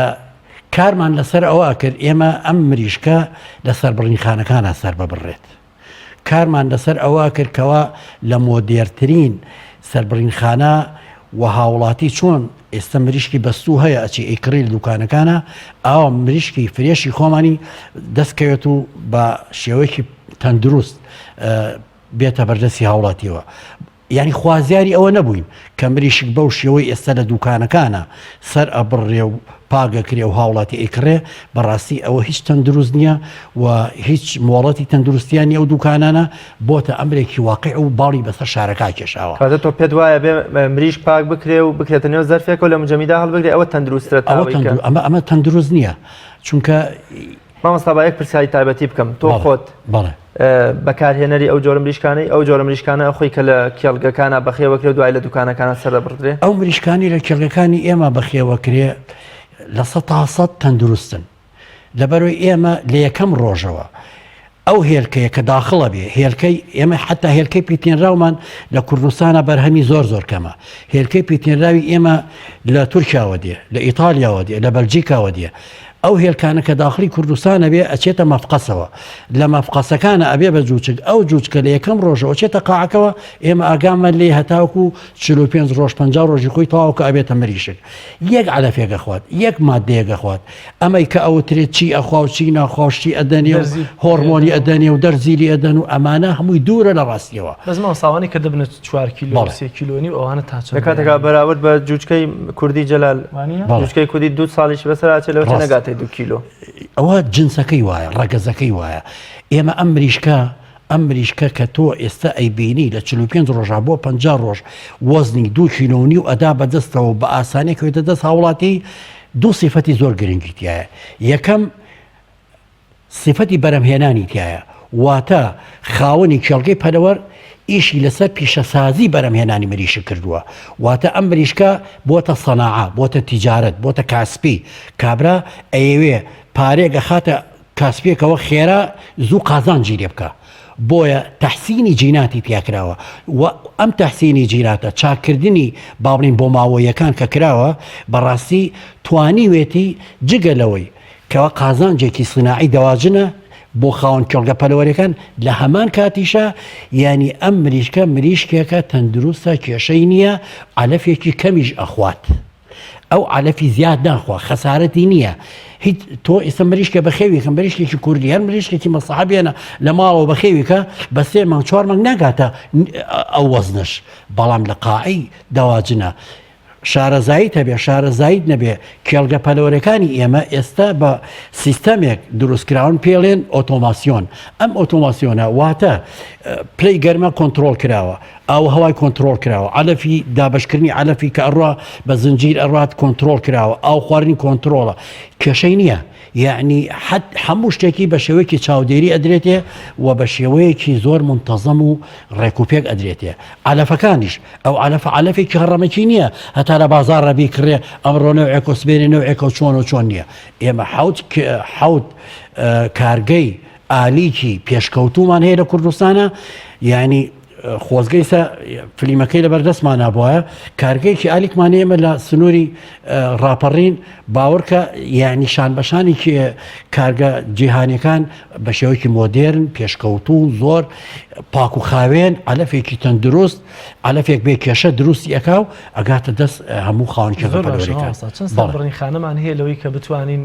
کارمان لەسەر ئەوە کرد ئێمە ئەم مریشکە لە سەربڕینخانەکانە سەر ببڕێت. کارمان لەسەر ئەوە کرد کەوا لە مۆدێرترین سەربڕینخانە و هاوڵاتی چۆن ئێستا مریشکی بەستوو هەیە ئەچی ئەیکڕی لە دوکانەکانە ئاوا مریشکی فرێشی خۆمانی دەست کەوێت و بە شێوەیەکی تەندروست بێتە بەردەستی هاوڵاتیەوە. یانی خوازیاری ئەوە نەبووین کە مریشک بەو شێوەی ئێستا لە دووکانەکانە سەر ئەبڕرێ و پاک ئەکرێ و هاوڵاتی ئەیکڕێ، بەڕاستی ئەوە هیچ تەندروست نییە و هیچ مۆڵەتی تەندروستیان نییە ئەو دووکانانە، بۆتە ئەمرێکی واقیع و باڵی بەسەر شارەکە کێشاوە. کەواتە تۆ پێت وایە بێ مریشک پاک بکرێ و بکرێتە نێو زەرفێکەوە لە مجەمیدا هەڵبگرێ ئەوە تەندروستترە تا ئەوە ئەوەی کە. تەندرو ئەمە ئەمە تەندروست نییە چونکە. مامۆستا با یەک پرسیاری تایبەتی بکەم تۆ خۆت بەڵێ بەکارهێنەری ئەو جۆرە مریشکانەی ئەو جۆرە مریشکانە خۆی کە لە کێڵگەکانە بەخێوەکرێ و دوای لە دوکانەکانە سەردەبڕدرێ ئەو مریشکانی لە کێڵگەکانی ئێمە بەخێوەکرێ 100% تەندروستن لەبەرەوەی ئێمە لە یەکەم ڕۆژەوە ئەو هێلکەیە کە داخڵە بێ هێلکەی ئێمە حتا هێلکەی پیتێنراومان لە کوردستانە بەرهەمی زۆر زۆر کەمە هێلکەی پیتێنراوی ئێمە لە تورکیاوە دێ لە ئیتالیاوە دێ لە بەلجیکاوە دێ ئەو هێلکانە کە داخڵی کوردستان ئەبێ ئەچێتە مەفقەسەوە لە مەفقەسەکانە ئەبێ بە جوچک ئەو جوچکە لە یەکەم ڕۆژەوە ئەچێتە قاعەکەوە ئێمە ئاگامان لێی هەتاوەکو 45 ڕۆژ 50 ڕۆژی خۆی تەواو کە ئەبێتە مریشک یەک عەلەفێک ئەخوات یەک مادەیەک ئەخوات ئەمەی کە ئەوترێت چی ئەخوا و چی ناخوا و شتی ئەدەنێ و هۆرمۆنی ئەدەنێ و دەرزی لێ ئەدەن و ئەمانە هەمووی دوورە لە ڕاستیەوە. بەس مامۆستا ئەوانەی کە دەبنە چوار کیلۆ و سێ کیلۆ نیو ئەوانە تا چەند لە کاتێکا بەراورد بە جوجکەی کوردی جەلال جوجکەی کوردی دوو ساڵیش بەسەر ئاچێ لەوە نەگاتە دوو کیلۆ. ئەوە جنسەکەی وایە ڕەگەزەکەی وایە ئێمە ئەم مریشکە ئەم مریشکە کە تۆ ئێستا ئەیبینی لە 45 ڕۆژا بۆ 50 ڕۆژ وەزنی دوو کیلۆ و نیو ئەدا بەدەستەوە بە ئاسانی کەوێتە دەست هاوڵاتی دوو سیفەتی زۆر گرنگی تایە یەکەم سیفەتی بەرهەمهێنانی تیایە، واتە خاوەنی کێڵگەی پەلەوەر ئیشی لەسەر پیشەسازی بەرهەمهێنانی مریشک کردووە، واتە ئەم مریشکە بۆتە سەناعە، بۆتە تیجارەت، بۆتە کاسپی، کابرا ئەیەوێ پارەیەک ئەخاتە کاسپیەکەوە خێرا زوو قازانجی لێ بکا، بۆیە تەحسینی جیناتی تیا کراوە و ئەم تەحسینی جیناتە چاککردنی با بڵێین بۆماوەییەکان کە کراوە بەڕاستی توانیوێتی جگە لەوەی کەوا قازانجێکی سیناعی دەواجنە بۆ خاوەن کێڵگە پەلەوەرەکان لە هەمان کاتیشا یانی ئەم مریشکە مریشکێکە تەندروستە کێشەی نییە عەلەفێکی کەمیش ئەخوات ئەو عەلەفی زیاد ناخوا خەسارەتی نییە هیچ تۆ ئێستا مریشکە بەخێویکە مریشکێکی کوردی هەر مریشکێکی مەسەحە بێنە لە ماڵەوە بەخێویکە بە سێ مانگ چوار مانگ ناگاتە ئەو وەزنەش بەڵام لە قاعی دەواجنە شارەزاییت هەبێ شارەزاییت نەبێ کێڵگە پەلەوەرەکانی ئێمە ئێستا بە سیستەمێک دروستکراون پێڵێن ئۆتۆماسیۆن ئەم ئۆتۆماسیۆنە واتە پلەی گەرمە کۆنترۆڵ کراوە ئاو هەوای کۆنترۆڵ کراوە عەلەفی دابەشکردنی عەلەفی کە ئەڕوا بە زنجیر ئەڕات کۆنترۆڵ کراوە ئاو خواردنی کۆنترۆڵە کێشەی نییە یەعنی حەت هەموو شتێکی بە شێوەیەکی چاودێری ئەدرێتێ و بە شێوەیەکی زۆر مونتەزەم و ڕێک و پێک ئەدرێتێ عەلەفەکانیش ئەو عەلەفە عەلەفێکی هەڕەمەکی نییە هەتا لە بازاڕە بیکڕێ ئەمڕۆ نەوعێک و سبەینێ نەوعێکە و چۆن و چۆن نییە ئێمە حەوت حەوت کارگەی ئالیکی پێشکەوتوومان هەیە لە کوردستانە یعنی خۆزگە ئیستا فلیمەکەی لەبەردەستمانا بوایە کارگەیەکی ئالیکمان ئێمە لە سنووری ڕاپەڕین باوەڕکە یعنی شان بەشانی کارگە جیهانیەکان بە شێوەیەکی مۆدێرن پێشکەوتوو زۆر پاک و خاوێن عەلەفێکی تەندروست عەلەفێک بێ کێشە دروستی ئەکا و ئەگاتە دەست هەموو خاوەن کێڵگە پەروەریەکان. چەند سەربڕینخانەمان هەیە لەوەی کە بتوانین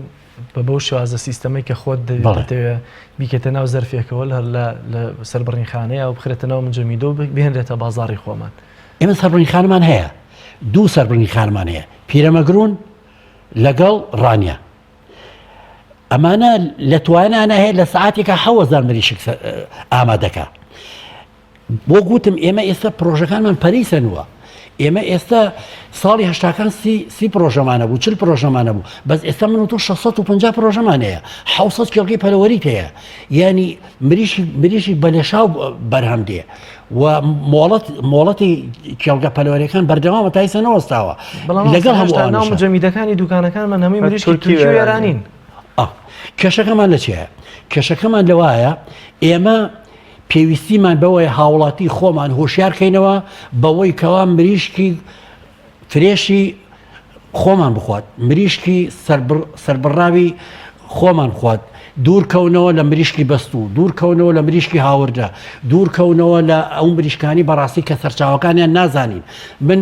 بە بەو شێوازە سیستەمەی کە خۆت دەتەوێ بیکەیتە ناو زەرفێکەوە لە لە سەربڕینخانەیە و بخرێتە ناو منجەمیدە و بهێنرێتە بازاڕی خۆمان. ئێمە سەربڕینخانەمان هەیە، دوو سەربڕینخانەمان هەیە، پیرەمەگرون لەگەڵ ڕانیە. ئەمانە لە توانایانە هەیە لە سەعاتێکا 7000 مریشک ئامادەکا. بۆ گوتم ئێمە ئێستا پرۆژەکانمان پەرەی سەنووە. ئێمە ئێستا ساڵی هەشتاکان سی سی پرۆژەمانە بوو چل پرۆژەمانە بوو بەس ئێستا من و تۆ 650 پرۆژەمان هەیە 600 کێڵگەی پەلەوەریت هەیە یعنی مریشی مریشی بەلێشاو بەرهەم دێ و مۆڵەت مۆڵەتی کێڵگە پەلەوەریەکان بەردەوامە تا ئیسە نەوەستاوە بەڵام لەگەڵ هەموو هەموو ناو ئەوانەشا. مجەمیدەکانی دوکانەکانمان هەمووی مریشکی تورکی تورکی و و ئێرانین. ئێرانین ئا کێشەکەمان لە چیە؟ کێشەکەمان لەوایە ئێمە پێویستیمان بەوەیە هاوڵاتی خۆمان هۆشیار کەینەوە بەوەی کەوا مریشکی فرێشی خۆمان بخوات مریشکی سەربڕاوی خۆمان بخوات دوور کەونەوە لە مریشکی بەستوو دوور کەونەوە لە مریشکی هاوردە دوور کەونەوە لە ئەو مریشکانی بەڕاستی کە سەرچاوەکانیان نازانین من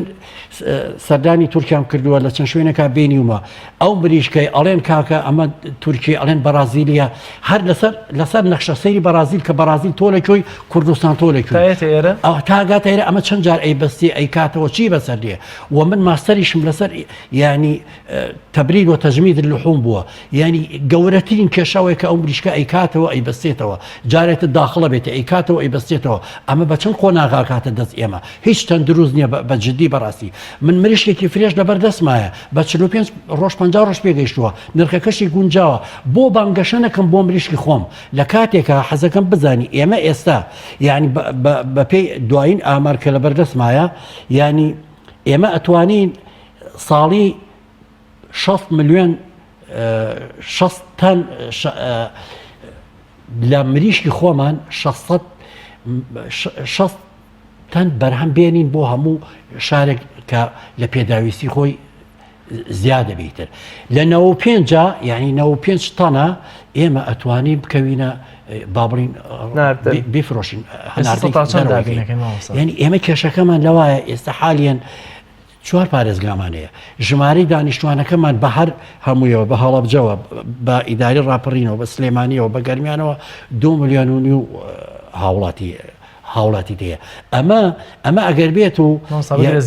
سەردانی تورکیام کردووە لە چەند شوێنێکا بینیومە ئەو مریشکەی ئەڵێن کاکە ئەمە تورکی ئەڵێن بەرازیلیە هەر لەسەر لەسەر نەخشە سەیری بەرازیل کە بەرازیل تۆ لە کوێی کوردستان تۆ لە کوێی تایەتە ئێرە ئەو تاگاتە ئێرە ئەمە چەند جار ئەی بەستی ئەی کاتەوە چی بەسەر دێ و من ماستەریشم لەسەر یعنی تبرید و تجمید اللحوم بووە یعنی گەورەترین کێشەوەی کە ئەو مریشکە ئەیکاتەوە ئەیبەستێتەوە جارێتە داخڵە بێتە ئەیکاتەوە ئەیبەستێتەوە ئەمە بە چەند قۆناغا کاتە دەست ئێمە هیچ تەندروست نییە بە جدی بەڕاستی من مریشکێکی fresh لەبەر دەستمایە بە 45 ڕۆژ 50 ڕۆژ پێگەیشتووە نرخەکەشی گونجاوە بۆ بانگەشە نەکەم بۆ مریشکی خۆم لە کاتێکا حەزەکەم بزانی ئێمە ئێستا یعنی بەپێی دوایین ئامار کە لەبەر دەستمایە یعنی ئێمە ئەتوانین ساڵی 6 ملیۆن 6 تەن لە مریشکی خۆمان 600 6 تەن بەرهەم بێنین بۆ هەموو شارێک کە لە پێداویستی خۆی زیادە بیتر لە 95 یعنی 95 تەنە ئێمە ئەتوانین بکەوینە با بڵین بیفرۆشین یعنی ئێمە کێشەکەمان لەوایە ئێستا حالیان چوار پارێزگامان هەیە ژمارەی دانیشتوانەکەمان بە هەر هەموویەوە بە هەڵەبجەوە بە ئیداری ڕاپەڕینەوە بە سلێمانیەوە بە گەرمیانەوە دو ملیۆن و نیو هاوڵاتی هاوڵاتی هەیە ئەمە ئەمە ئەگەر بێت و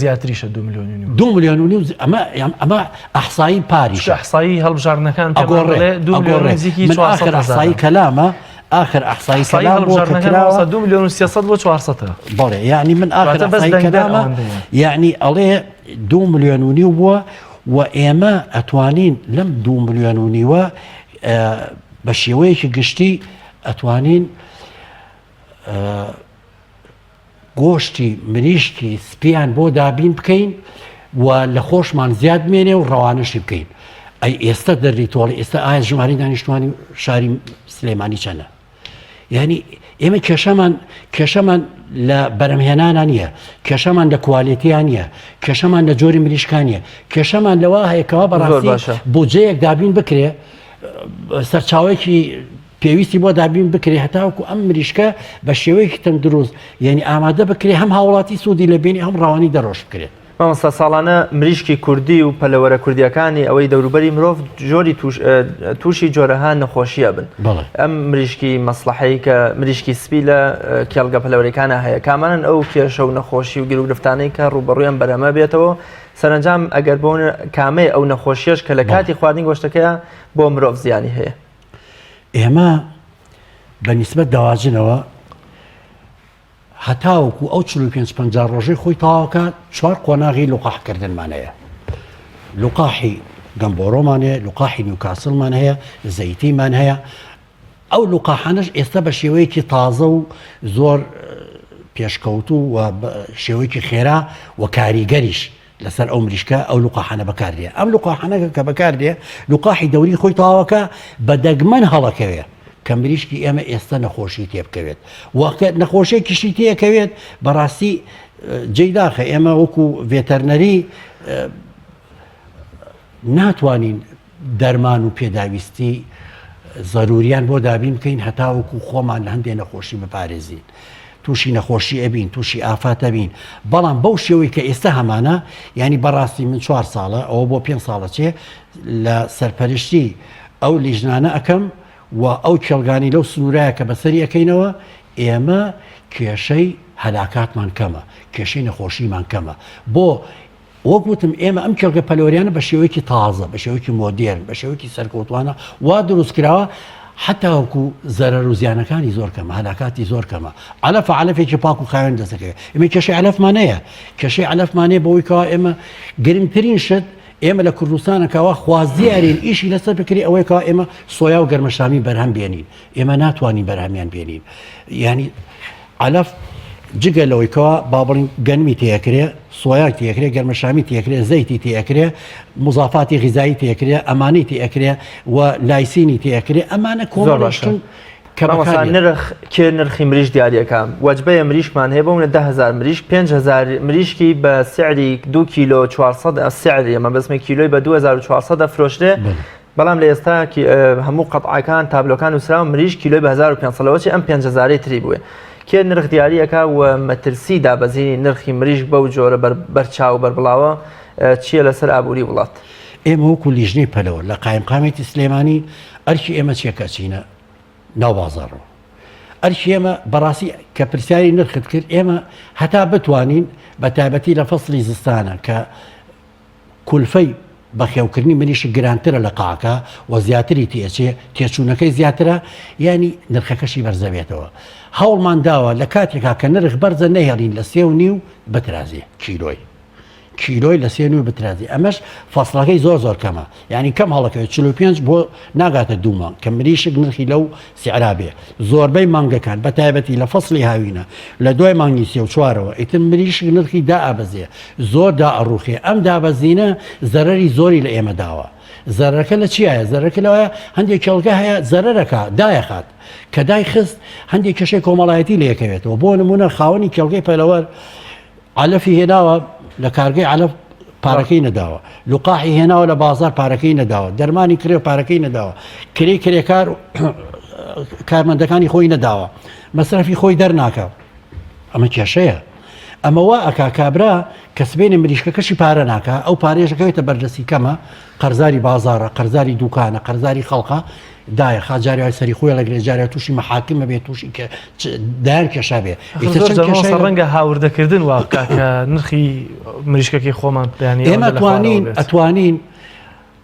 زیاتریشە دو ملیۆن و نیو دو ملیۆن و نیو ئەمە ئەمە ئەحسایی پاریش ئەحسایی هەڵبژاردنەکان ئەگۆڕێ دو ملیۆن نزیکی من آخر ئەحسایی کەلامە آخر ئەحسایی کەلام بۆ کە کراوە دو ملیۆن و 300 بۆ 400 بەڵێ یعنی من آخر ئەحسایی کەلامە یعنی ئەڵێ دو ملیۆن و نیو بووە و ئێمە ئەتوانین لەم دو ملیۆن و نیوە بە شێوەیەکی گشتی ئەتوانین گۆشتی مریشکی سپیان بۆ دابین بکەین و لە خۆشمان زیاد بمێنێ و ڕەوانەشی بکەین ئەی ئێستا دەردی تۆڵی ئێستا ئایا ژماری دانیشتوانی شاری سلێمانی چەنە یعنی ئێمە کێشەمان کێشەمان لە بەرەمهێنانە نییە کێشەمان لە کوالێتیان نییە کێشەمان لە جۆری مریشکانیە کێشەمان لەوە هەیەکەوە بەڕاستی بودجەیەک دابین بکرێ سەرچاوەیەکی پێویستی بۆ دابین بکرێ هەتاوەکو ئەم مریشکە بە شێوەیەکی تەندروست یعنی ئامادە بکرێ هەم هاوڵاتی سوودی لە بینی هەم ڕەوانی دەرۆش بکرێت. مامۆستا ساڵانە مریشکی کوردی و پەلەوەرە کوردیەکانی ئەوەی دەوروبەری مرۆڤ جۆری تووشی جۆرەها نەخۆشیە بن ئەم مریشکی مەسلحەی کە مریشکی سپی لە کێڵگە پەلەوەرەکانە هەیە کامانن ئەو کێشە و نەخۆشی و گیروگرفتانەی کە ڕوبەڕویان بەرەمە بێتەوە سەرنجام ئەگەر بۆ کامەی ئەو نەخۆشیەش کە لە کاتی خواردنی گۆشتەکەیە بۆ مرۆڤ زیانی هەیە ئێمە بە نیسبەت دەواجنەوە هەتاوەکو ئەو 45 50 ڕۆژەی خۆی تەواوکە چوار قۆناغی لوقاحکردنمان هەیە لوقاحی گەمبۆرۆمان هەیە لوقاحی نیوکاسڵمان هەیە زەیتیمان هەیە ئەو لوقاحانەش ئێستا بە شێوەیەکی تازە و زۆر پێشکەوتوو و شێوەیەکی خێرا و کاریگەریش لەسەر ئەو مریشکە ئەو لوقاحانە بەکاردێ ئەم لوقاحانەکە کە بەکاردێ لوقاحی دەوری خۆی تەواوەکە بە دەگمەن هەڵەکەوێ کە مریشکی ئێمە ئێستا نەخۆشی تێبکەوێت وەکە نەخۆشیێکیشی تێکەوێت بەڕاستی جێی داخە ئێمە وەکو ڤێتەرنەری ناتوانین دەرمان و پێداویستی زەروریان بۆ دابین بکەین هەتاوەکو خۆمان لە هەندێ نەخۆشی بپارێزین تووشی نەخۆشی ئەبین تووشی ئافات ئەبین بەڵام بەو شێوەی کە ئێستا هەمانە ینی بەڕاستی من چوار ساڵە ئەوە بۆ پێ ساڵە چێ لە سەرپەرشتی ئەو لیژنانە ئەەکەم و ئەو کێڵگانی لەو سنوورایە کە بەسەری ئەەکەینەوە ئێمە کێشەی هەلاکاتمان کەمە کێشەی نەخۆشیمان کەمە بۆ وەک وتم ئێمە ئەم کێڵگە پەلەوەریانە بە شێوەیەکی تازە، بە شێوەیەکی مۆدێرن، بە شێوەیەکی سەرکەوتوانە وا دروست کراوە. حتاوەکو زەرەر و زیانەکانی زۆر کەمە هەلاکاتی زۆر کەمە عەلەفە عەلەفێکی پاک و خاوێن دەستەکەوێت ئێمە کێشەی عەلەفمان هەیە کێشەی عەلەفمان هەیە بەوەی کەوا ئێمە گرنگترین شت ئێمە لە کوردستانە کەوا خوازیارین ئیشی لەسەر بکری ئەوەی کەوا ئێمە سۆیا و گەرمەشامی بەرهەم بێنین ئێمە ناتوانین بەرهەمیان بێنین یعنی عەلەف جگە لەوەی کەوا با بڵین گەنمی تێکرێ سۆیا تێکرێ گەرمەشامی تێکرێ زەیتی تێکرێ مزافاتی غیزایی تێکرێ ئەمانی تێکرێ و لایسینی تێکرێ ئەمانە کۆمەڵشتن کە مامۆستا نرخ کێ نرخی مریشک دیاریەکا وەجبەیە مریشکمان هەیە بۆ منە 10000 مریشک 5000 مریشکی بە سعری 2 کیلۆ 400 سعری مەبەستمە کیلۆی بە 2400 ئەفرۆشرێ بەڵام لە ئێستا هەموو قەتعەکان تابلۆکان نووسراوە مریشک کیلۆی بە 1500 لەوە چی ئەم 5000 تری بووێ کێ نرخ دیاریەکا و مەترسی دابەزینی نرخی مریشک بەو جۆرە بەرچاو و بەربڵاوە چییە لەسەر ئابووری وڵات؟ ئێمە وەکو لیژنەی پەلەوە لە قایمقامێتی سلێمانی ئەرکی ئێمە چیە کە ئەچینە ناو بازاڕەوە ئەرکی ئێمە بەڕاستی کە پرسیاری نرخت کرد ئێمە هەتا بتوانین بە تایبەتی لە فەسلی زستانە کە کولفەی بەخێوکردنی مریشک گرانترە لە قاکە و زیاتری تێچێ تێچوونەکەی زیاترە ینی نرخەکەشی بەرزەبێتەوە هەوڵمان داوە لە کاتێکا کە نرخ بەرزە نەهێڵین لە سێ و نیو بترازێ کیلۆی کیلۆی لە سێ نوێ بترازی ئەمەش فەسڵەکەی زۆر زۆر کەمە یعنی کەم هەڵەکەوێت 45 بۆ ناگاتە دوو مانگ کە مریشک نرخی لەو سعرا بێ زۆربەی مانگەکان بە تایبەتی لە فەسڵی هاوینە لە دوای مانگی سێ و چوارەوە ئیتر مریشک نرخی دائەبەزێ زۆر دائەڕوخێ ئەم دابەزینە زەرەری زۆری لە ئێمە داوە زەرەکە لە چیایە زەرەکە لەوەیە هەندێک کێڵگە هەیە زەرەرەکە دایەخات کە دایخست هەندێک کێشەی کۆمەڵایەتی لەکەوێتەوە بۆ نمونە خاوەنی کێڵگەی پەلەوەر عەلەفی هێناوە لە کارگەی عەلەف پارەکەی نەداوە لوقاحی هێناوە لە بازار پارەکەی نەداوە دەرمانی کرێ و پارەکەی نەداوە کرێ کرێکار کارمەندەکانی خۆی نەداوە مەسرەفی خۆی دەرناکە ئەمە کێشەیە ئەمە وا ئەکا کابرا کە سبێنێ مریشکەکەشی پارە ناکە ئەو پارێژەکەوێتە بەردەستی کەمە قەرزاری بازاڕە قەرزاری دوکانە قەرزاری خەڵکە دایە خا جاری وای سەری خۆی ڵەگرێ جارێ تووشی مەحاکمە بێ تووشی کە دایان کێشا بێ ئیتر چەند کێشای ڕەنگە هاوردەکردن وا بکا کە نرخی مریشکەکەی خۆمان پێیانی ئێمە توانین ئەتوانین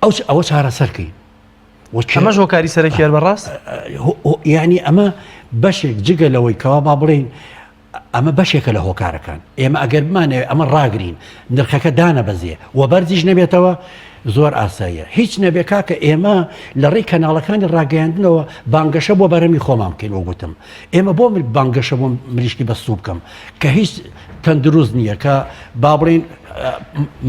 ئەو ئەوە چارەسەرکەین ئەمەش هۆکاری سەرەکی هەر بەڕاست یعنی ئەمە بەشێک جگە لەوەی کەوا با بڵێین ئەمە بەشێکە لە هۆکارەکان، ئێمە ئەگەر بمانەوێت ئەمە ڕاگرین، نرخەکە دانەبەزێ و بەرزیش نەبێتەوە، زۆر ئاساییە. هیچ نەبێ کاکە ئێمە لە ڕێی کەناڵەکانی ڕاگەیاندنەوە بانگەشە بۆ بەرهەمی خۆمان بکەین وەک وتم ئێمە بۆ بانگەشە بۆ مریشکی بەستوو بکەم کە هیچ تەندروست نییە کە با بڵێین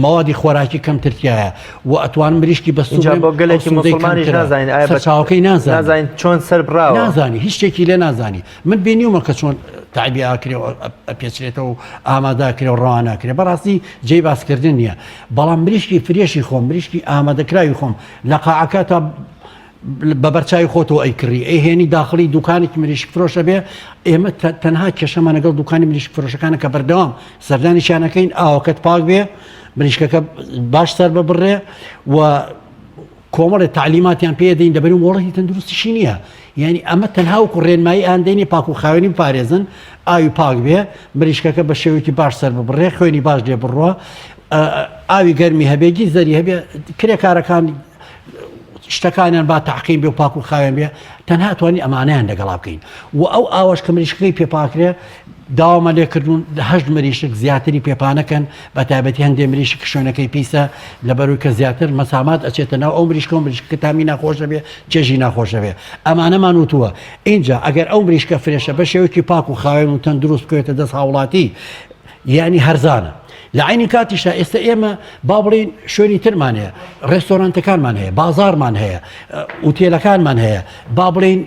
مەوادی خۆراکی کەمتر تیایە و ئەتوان مریشکی بەستوو ئینجا بۆ گەلێکی موسڵمانیش نازانین ئایا بە سەرچاوەکەی نازانین نازانین چۆن سەر بڕاوە نازانی هیچ شتێکی لێ نازانی من بینیومە کە چۆن تەعبیە ئەکرێ و ئەپێچرێتەوە و ئامادە ئەکرێ و ڕەوانە ئەکرێ بەڕاستی جێی باسکردن نییە بەڵام مریشکی فرێشی خۆم مریشکی ئامادەکراوی خۆم لە قاعەکە تا بە بەرچوی خۆتەوە ئەیکڕی ئەیهێنی داخڵی دوکانێکی مریشک فرۆشە بێ ئێمە تەنها کێشەمان لەگەڵ دوکانی مریشک فرۆشەکانە کە بەردەوام سەردانیشیانەکەین ئاوەکەت پاک بێ مریشکەکە باش سەر ببڕێ و کۆمەڵێ تەعلیماتیان پێ دەین لەبەری مۆڵەتی تەندروستیشی نییە یعنی ئەمە تەنها وەکو ڕێنمایی ئاندەینی پاک و خاوێنی بپارێزن ئاوی پاک بێ مریشکەکە بە شێوەیەکی باش سەر ببڕێ خوێنی باش لێ بڕوە ئاوی گەرمی هەبێ گیزەری هەبێ کرێکارەکان شتەکانیان با تاقیم بێ و پاک و خاوێن بێ تەنها توانی ئەمانیان لەگەڵا بکەین و ئەو ئاوەش کە مریشکەکەی پێپاکرێ داوامان لێکردوون لە هەشت مریشک زیاتری پێپانەکەن بە تایبەتی هەندێ مریشک شوێنەکەی پیسە لەبەروی کە زیاتر مەسامات ئەچێتە ناو ئەو مریشکە و مریشکەکە تامی ناخۆش دەبێ چێژی ناخۆش دەبێ ئەمانەمان وتووە ئینجا ئەگەر ئەو مریشکە فرێشە بە شێوەیەکی پاک و خاوێن و تەندروست بکەوێتە دەست هاوڵاتی یعنی هەرزانە لە عینی کاتیشدا ئێستا ئێمە با بڵێین شوێنی ترمان هەیە ڕێستۆرانتەکانمان هەیە بازارمان هەیە ئوتێلەکانمان هەیە با بڵێین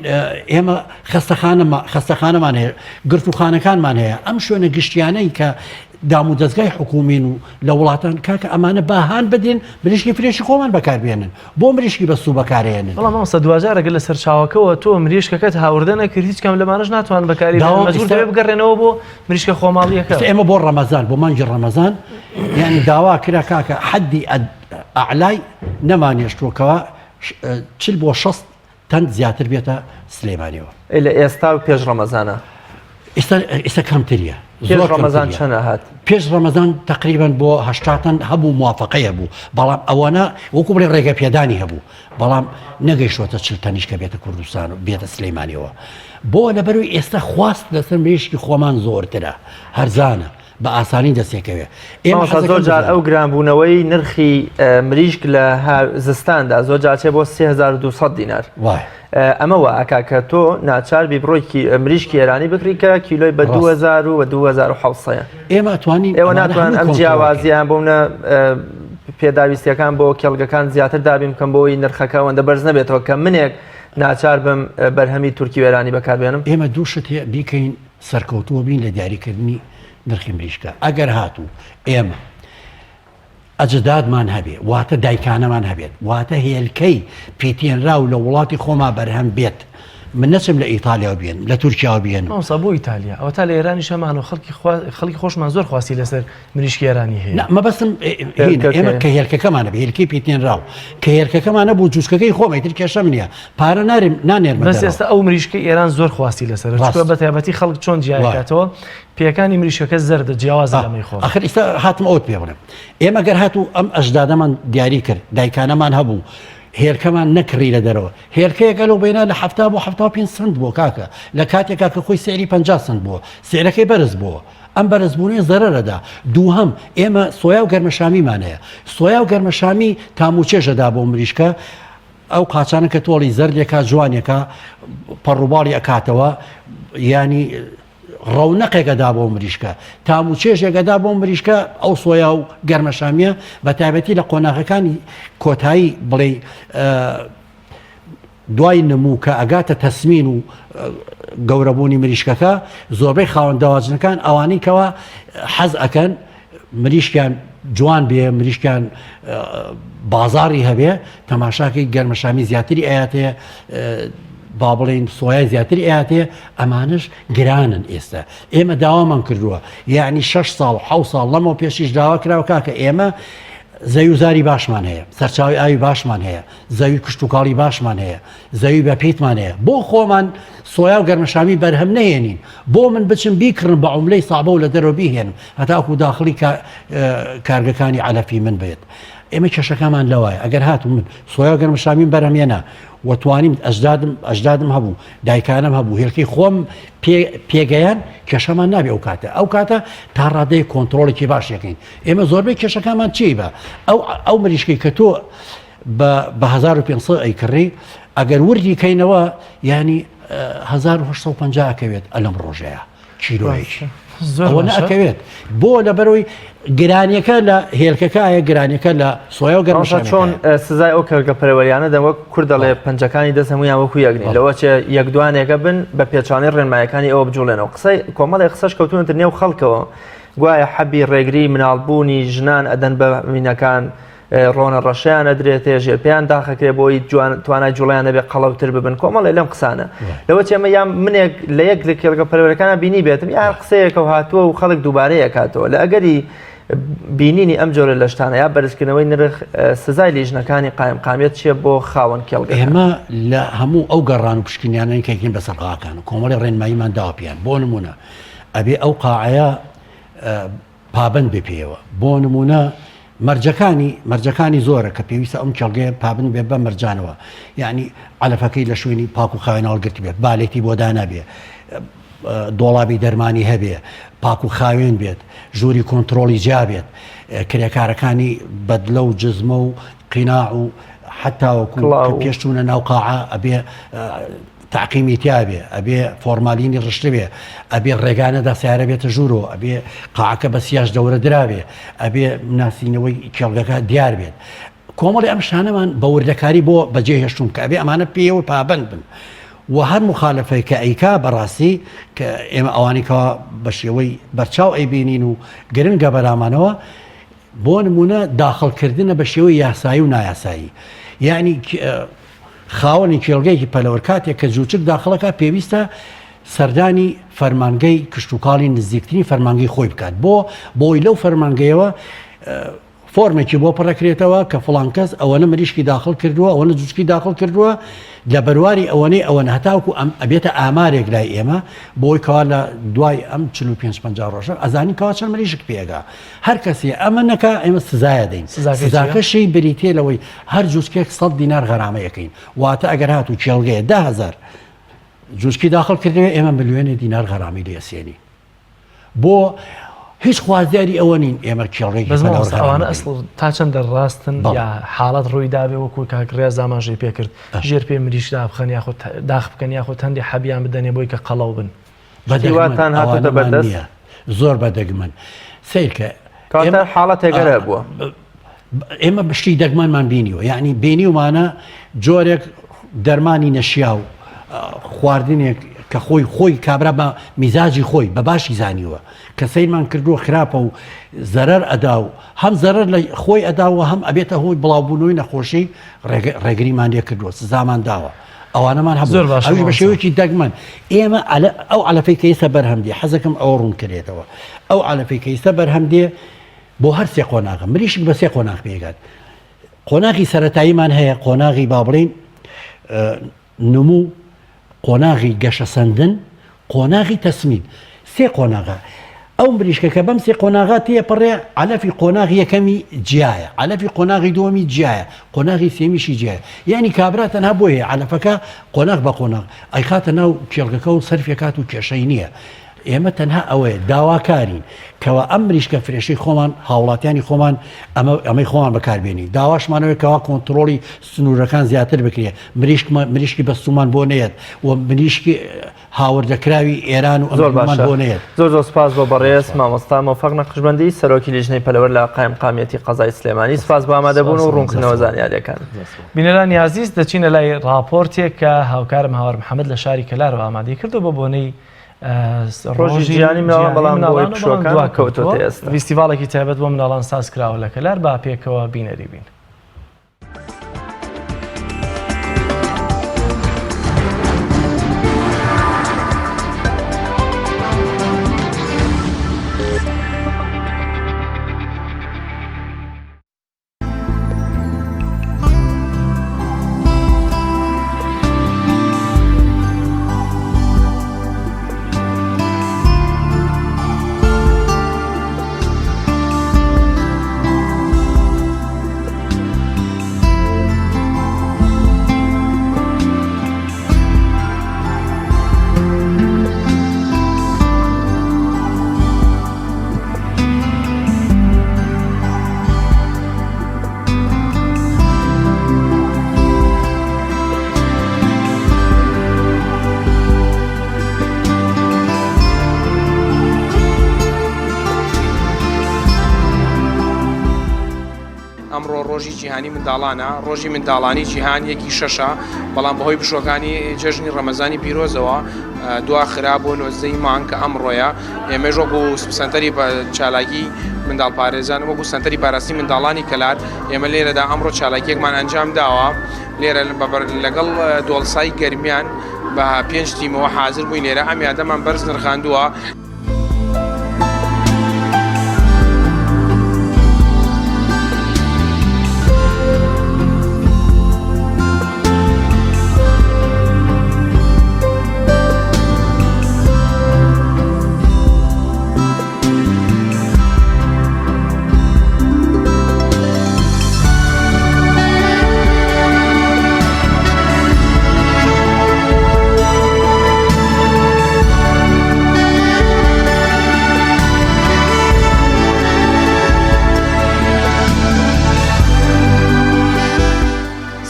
ئێمە خەستەخانەمە خەستەخانەمان هەیە گرتوخانەکانمان هەیە ئەم شوێنە گشتیانەی کە دام و دەستگای حکومین و لە وڵاتان کاکە ئەمانە باهان بدرێن مریشکی فرێشی خۆمان بەکاربێنن بۆ مریشکی بەستوو بەکارێنن. بەڵام مامۆستا دواجار ئەگەر لە سەرچاوەکەوە تۆ مریشکەکەت هاوردە نەکرد هیچ کام لەمانەش ناتوانن بەکاری بێنن مەجبور دەبێت بگەڕێنەوە بۆ مریشکە خۆماڵییەکە. ئێستا ئێمە بۆ ڕەمەزان بۆ مانگی ڕەمەزان یانی داوا کرا کاکە حەدی ئەعلای نەمانێشتووە کەوا 40 بۆ 60 تەن زیاتر بێتە سلێمانیەوە. ئەی لە ئێستا و پێش ڕەمەزانە؟ ئێستا ئێستا کەمتریە. پێش ڕەمەزان چەند ئەهات؟ پێش ڕەمەزان تەقریبەن بۆ 80 تەن هەبوو موافقەی هەبوو بەڵام ئەوەنە وەکو بڵێ ڕێگە پێدانی هەبوو بەڵام نەگەیشتۆتە چل تەنیش کە بێتە کوردستان و بێتە سلەیمانیەوە بۆ لەبەروی ئێستا خواست لەسەر مریشکی خۆمان زۆرترە هەرزانە بە ئاسانی دەستێکەوێ ئێمە زۆر جار ئەو گرانبوونەوەی نرخی مریشک لە زستاندا زۆر جاچێ بۆ 3200 دینار ئەمە وا ئەکا کە تۆ ناچار بی بڕۆی مریشکی ئێرانی بکری کە کیلۆی بە 2000 و 2700 ئێمە توانین ئێوە ناتوان ئەم جیاوازیان بۆ منە پێداویستیەکان بۆ کێڵگەکان زیاتر دابین بکەم بۆی نرخەکە ئەوەندە بەرز نەبێتەوە کە منێک ناچار بم بەرهەمی تورکی ئێرانی بەکاربێنم ئێمە دوو شت هەیە بیکەین سەرکەوتووە بین لە دیاریکردنی نرخی مریشکە ئەگەر هاتوو ئێمە ئەجدادمان هەبێ واتە دایکانەمان هەبێت واتە هێلکەی پیتێنراو لە وڵاتی خۆما بەرهەم بێت من نەچم لە ئیتالیاوە بێنم لە تورکیاوە بێنم. مامۆستا بۆ ئیتالیا؟ ئەوەتا لە ئێرانیش هەمان و خەڵکی خەڵکی خۆشمان زۆر خواستی لەسەر مریشکی ئێرانی هەیە. نا مەبەستم هینە ئێمە کە هێلکەکەمان هەبێ هێلکەی پیتێنراو کە هێلکەکەمان نەبوو جوچکەکەی خۆم ئیتر کێشەم نییە پارە نارم نانێرمە بەس ئێستا ئەو مریشکەی ئێران زۆر خواستی لەسەرە چونکە بە تایبەتی خەڵک چۆن جیاکاتەوە پێیەکانی مریشکەکە زەردە جیاوازە لەمەی خۆمان. ئاخر ئیستا هاتم ئەوت پێ بڵێم ئێمە گەر هاتوو ئەم ئەژدادەمان دیاری کرد دایکانەمان هەبوو هێلکەمان نەکڕی لە دەرەوە هێلکەیەک ئەلەو بەینا لە حەفتا بۆ 75 سنت بووە کاکە لە کاتێکا کە خۆی سعری 50 سنت بووە سعرەکەی بەرز بووە ئەم بەرزبوونەی زەرەرەدا دووهەم ئێمە سۆیا و گەرمەشامیمان هەیە سۆیا و گەرمەشامی تاموچێژەدا بۆ مریشکە ئەو قاچانە کە تۆڵی زەردێکا جوانێکە پەڕوباڵی ئەکاتەوە ینی ڕەونەقێک ئەدا بۆ مریشکە، تام و چێژێک ئەدا بۆ مریشکە، ئەو سۆیا و گەرمەشامییە بە تایبەتی لە قۆناغەکانی کۆتایی بڵێی دوای نموو کە ئەگاتە تەسمین و گەورەبوونی مریشکەکە زۆربەی خاوەن دەواجنەکان ئەوانەی کەوا حەز ئەکەن مریشکیان جوان بێ مریشکیان بازاڕی هەبێ تەماشاکەی گەرمەشامی زیاتری ئەیاتێ با بڵێین سۆیای زیاتری ئەیاتێ ئەمانش گرانن ئێستا ئێمە داوامان کردووە یعنی 6 ساڵ حە ساڵ لەمەوە پێشیش داوا کراوە کاکە ئێمە زەوی و زاری باشمان هەیە سەرچاوی ئاوی باشمان هەیە زەوی کشتتوکاڵی باشمان هەیە زەوی بە پیتمان هەیە بۆ خۆمان سۆیا و گەرمەشامی بەرهەم نەهێنین بۆ من بچم بیکڕم بە عوملەی سەعبە و لە دەرەوە بیهێنم هەتاکو داخڵی کارگەکانی عەلەفی من بێت ئێمە کێشەکەمان لەوایە ئەگەر هاتوو من سۆیا و گەرمەشامیم بەرهەمێنا و توانیم ئەجدادم ئەجدادم هەبوو دایکانم هەبوو هێلکەی خۆم پێگەیان کێشەمان نابێ ئەو کاتە ئەو کاتە تا ڕادەیە کۆنتترۆڵێکی باش یەکەین ئێمە زۆربەی کێشەکانمان چی بە ئەو ئەو مریشکەی کە تۆ بە 1500 ئەیکڕی ئەگەر وردی کەینەوە ینی 1850 ئەکەوێت ئەلەم ڕۆژەیە کیلۆیەکی ئەوە نەکەوێت بۆ لەبەرەوەی گرانیەکە لە هێلکەکایە گرانیەکە لە سۆیا و گەرمەشە چۆن سزای ئەو کەرگە پەرەوەریانە دەن وەک کورد دەڵێ پەنجەکانی دەست هەمویان وەکو یەک نین لەوە چێ یەک دوانێکە بن بە پێچوانەی ڕێنمایەکانی ئەوە بجوڵێنەوە قسەی کۆمەڵێک قسەش کەوتونەتە نێو خەڵکەوە گوایە حەبی ڕێگری مناڵبوونی ژنان ئەدەن بە مینەکان ڕۆنە ڕەشیان ئەدرێتێ ژێر پێیان داخەکرێ بۆی جوان توانای جوڵیان نەبێ قەڵەوتر ببن کۆمەڵێ لەم قسانە لەوە چێمە یان منێک لە یەک لە کێڵگە پەروەرەکانە بینی بێتم یا قسەیەکە و هاتووە و خەڵک دووبارە یەکاتەوە لە ئەگەری بینینی ئەم جۆرە لە شتانە یا بەرزکردنەوەی نرخ سزای لیژنەکانی قایمقامیەت چییە بۆ خاوەن کێڵگە ئێمە لە هەموو ئەو گەڕان و پشکنیانەی کە یەکین بەسەر قاعەکان و کۆمەڵی ڕێنماییمان داوە پێیان بۆ نمونە ئەبێ ئەو قاعەیە پابەند بێ پێیەوە بۆ نمونە مەرجەکانی مەرجەکانی زۆرە کە پێویستە ئەم کێڵگەیە پابند بێت بە مەرجانەوە یعنی عەلەفەکەی لە شوێنی پاک و خاوێن هەڵگرت بێت بالێتی بۆ دانابێ دۆڵابی دەرمانی هەبێ پاک و خاوێن بێت ژووری کۆنتترۆڵی جیا بێت کرێکارەکانی بەدلە و جزمە و قیناع و حتاوەکو پێشچوونە ناو قاعە ئەبێ تەعقیمی تیا بێ، ئەبێ فۆرمالینی ڕشتبێ، ئەبێ ڕێگا نەدا سەیارە بێتە ژوورەوە، ئەبێ قاعەکە بە سیاج دەورە درابێ، ئەبێ ناسینەوەی کێڵگەکە دیار بێت. کۆمەڵی ئەم شتانەمان بە وردەکاری بۆ بەجێ هێشتوون کە ئەبێ ئەمانە پێیەوە پابەند بن و هەر موخالەفەی کە ئەیکا بەڕاستی کە ئێمە ئەوانەی کەوا بە شێوەی بەرچاو ئەیبینین و گرنگە بەلامانەوە بۆ نموونە داخڵکردنە بە شێوەی یاسایی و نایاسایی یعنی خاوەنی کێڵگەیەکی پەلەوەر کاتێک کە جوچک داخڵەکە پێویستە سەردانی فەرمانگەی کشتتوکاڵی نزیکترین فەرمانگەی خۆی بکات بۆ بۆی لەو فەرمانگەیەوە. فۆرمێکی بۆ پڕەکرێتەوە کە فڵان کەس ئەوەنە مریشکی داخڵ کردووە ئەوەنە جوچکی داخڵ کردووە لە بەرواری ئەوەنەی ئەوەنە هەتاوەکو ئەم ئەبێتە ئامارێک لای ئێمە بۆی کەوا لە دوای ئەم 45 50 ڕۆژە ئەزانین کەوا چەند مریشک پێگا هەر کەسێ ئەمە نەکا ئێمە سزایە دەین سزاکەشی بریتە لەوەی هەر جوچکێک 100 دینار غەرامەیەکەین واتە ئەگەر هاتوو کێڵگەیە 10000 جوچکی داخڵ کردەوە ئێمە ملیۆنێ دینار غەرامی لێسێنی بۆ هیچ خوازیاری ئەوە نین ئێمە کێڵگەیەکی بەس پەلەوەر مامۆستا غەرامە ئەوانە بین. ئەسڵ تا چەندە ڕاستن بەڵێ. یا حاڵەت ڕووی دابێ وەکو کاک ڕیاز ئاماژەی پێکرد ژێر پێ مریشک دابخەن یاخود داخ بکەن یاخود هەندێ حەبیان بدەنێ بۆی کە قەڵەو بن. بە شتی دەگمەن واتان هاتۆتە ئەوانەمان بەردەست؟ نییە زۆر بە دەگمەن سەیرکە کەواتە ئێمە حاڵەتێک هەر هەبووە. ئێمە شتی دەگمەنمان بینیوە یعنی بینیومانە جۆرێک دەرمانی نەشیاو خواردنێک کە خۆی خۆی کابرا بە میزاجی خۆی بە باشی زانیوە کە سەیرمان کردووە خراپە و زەرەر ئەدا و هەم زەرەر لە خۆی ئەدا و هەم ئەبێتە هۆی بڵاوبوونەوەی نەخۆشی ڕێگریمان لێ کردووە سزامان داوە ئەوانەمان هەبوو زۆر باشە ئەویش بە مامۆستا. شێوەیەکی دەگمەن ئێمە ئەو عەلەفەی کە ئێستا بەرهەم دێ حەزەکەم ئەوە ڕوون کرێتەوە ئەو عەلەفەی کە ئێستا بەرهەم دێ بۆ هەر سێ قۆناغە مریشک بە سێ قۆناغ پێگات قۆناغی سەتاییمان هەیە قۆناغی با بڵین نمو قۆناغی گەشەسەندن قۆناغی تەسمین سێ قۆناغە ئەو مریشکەکە بەم سێ قۆناغا تێپەڕێ علەفی قۆناغ یەکەمی جیایە علەفی قۆناغی دووەمی جیایە قۆناغی سێمیشی جیایە یعنی کابرا تەنها بۆ هەیە علەفەکە قۆناغ بە قۆناغ ئەیخاتە ناو کێڵگەکە و سەرفێکات و کێشەی نییە ئێمە تەنها ئەوەیە داواکارین کەوا ئەم مریشکە فرێشەی خۆمان هاوڵاتیانی خۆمان ئەمە ئەمەی خۆمان بەکاربێنین داواشمانەوەی کەوا کۆنتترۆڵی سنوورەکان زیاتر بکرێ مریشکمان مریشکی بەستومان بۆ نەیەت و مریشکی هاوردەکراوی ئێران و زۆر ئەمریکامان باشە بۆ نەیەت زۆر زۆر سپاس بۆ بەڕێز مامۆستا مۆفەق نەقشبەندی سەرۆکی لیژنەی پەلەوەر لە قایمقامیەتی قەزای سلێمانی سپاس بۆ ئامادەبوون و ڕوونکردنەوە زانیاریەکان. بینەرانی ئازیز دەچینە لای ڕاپۆرتێک کە هاوکارم هاوار محەممەد لە شاری کەلارەوە ئامادەی کردو بە بۆنەی ڕۆژی جیهانی مناڵان بەڵام بۆی پشووەکان کەوتۆتە ئێستا. فیستیڤاڵێکی تایبەت بۆ مناڵان ساز کراوە لە کەلار با پێکەوە بینەری بین. ئەمڕۆ ڕۆژی جیهانی منداڵانە، ڕۆژی منداڵانی جیهان یەکی شەشە، بەڵام بەهۆی پشووەکانی جەژنی ڕەمەزانی پیرۆزەوە دواخرا بۆ نۆزدەی مانگ کە ئەمڕۆیە، ئێمەش وەکو سەنتەری چالاکی منداڵپارێزان وەکو سەنتەری پاراستنی منداڵانی کەلار ئێمە لێرەدا ئەمڕۆ چالاکیەکمان ئەنجام داوە لێرە لەگەڵ دۆڵسای گەرمیان بە پێنج تیمەوە حاضر بووین لێرە ئەم یادەمان بەرز نرخاندووە.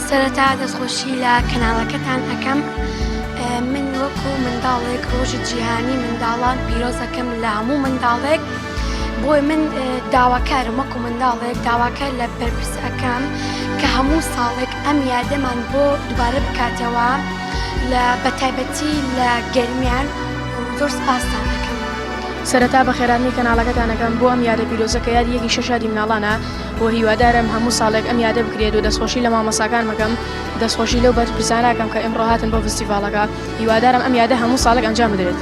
سەرەتا دەستخۆشی لە کەناڵەکەتان ئەکەم من وەکو منداڵێک ڕۆژی جیهانی منداڵان پیرۆزەکەم لە هەموو منداڵێک بۆی من داواکارم وەکو منداڵێک داواکار لە بەرپرس ئەکەم کە هەموو ساڵێک ئەم یادەمان بۆ دووبارە بکاتەوە لە بەتایبەتی لە گەرمیان زۆر سپاستان ئەکەم. سەرەتا بەخێرهاتنی کەناڵەکەتان ئەکەم بۆ ئەم یادە پیرۆزە کە یادی یەکی شەش یادی مناڵانە و هیوادارم هەموو ساڵێک ئەم یادە بکرێت و دەستخۆشی لە مامۆستاکانم ئەکەم دەستخۆشی لەو بەرپرسانە ئەکەم کە ئمڕۆ هاتن بۆ فستیڤاڵەکە هیوادارم ئەم یادە هەموو ساڵێک ئەنجام بدرێت.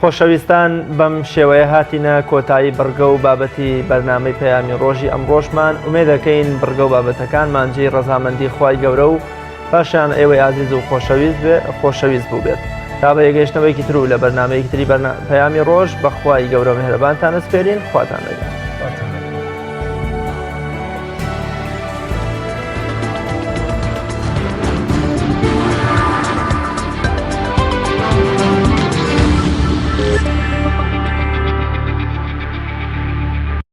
خۆشەویستان بەم شێوەیە هاتینە کۆتایی بڕگە و بابەتی بەرنامەی پەیامی ڕۆژی ئەمڕۆشمان ئومێدەکەین بڕگە و بابەتەکانمان جێی ڕەزامەندی خوای گەورە و پاشان ئێوەی ئازیز و خۆشەویست بێ خۆشەویست بوو بێت تا بە یەگەیشتنەوەیەکی تر و لە بەرنمەیەکی تری پەیامی ڕۆژ بەخوای گەورە مهرەبانتان ئەسپێرین خواتان لەگەڵ.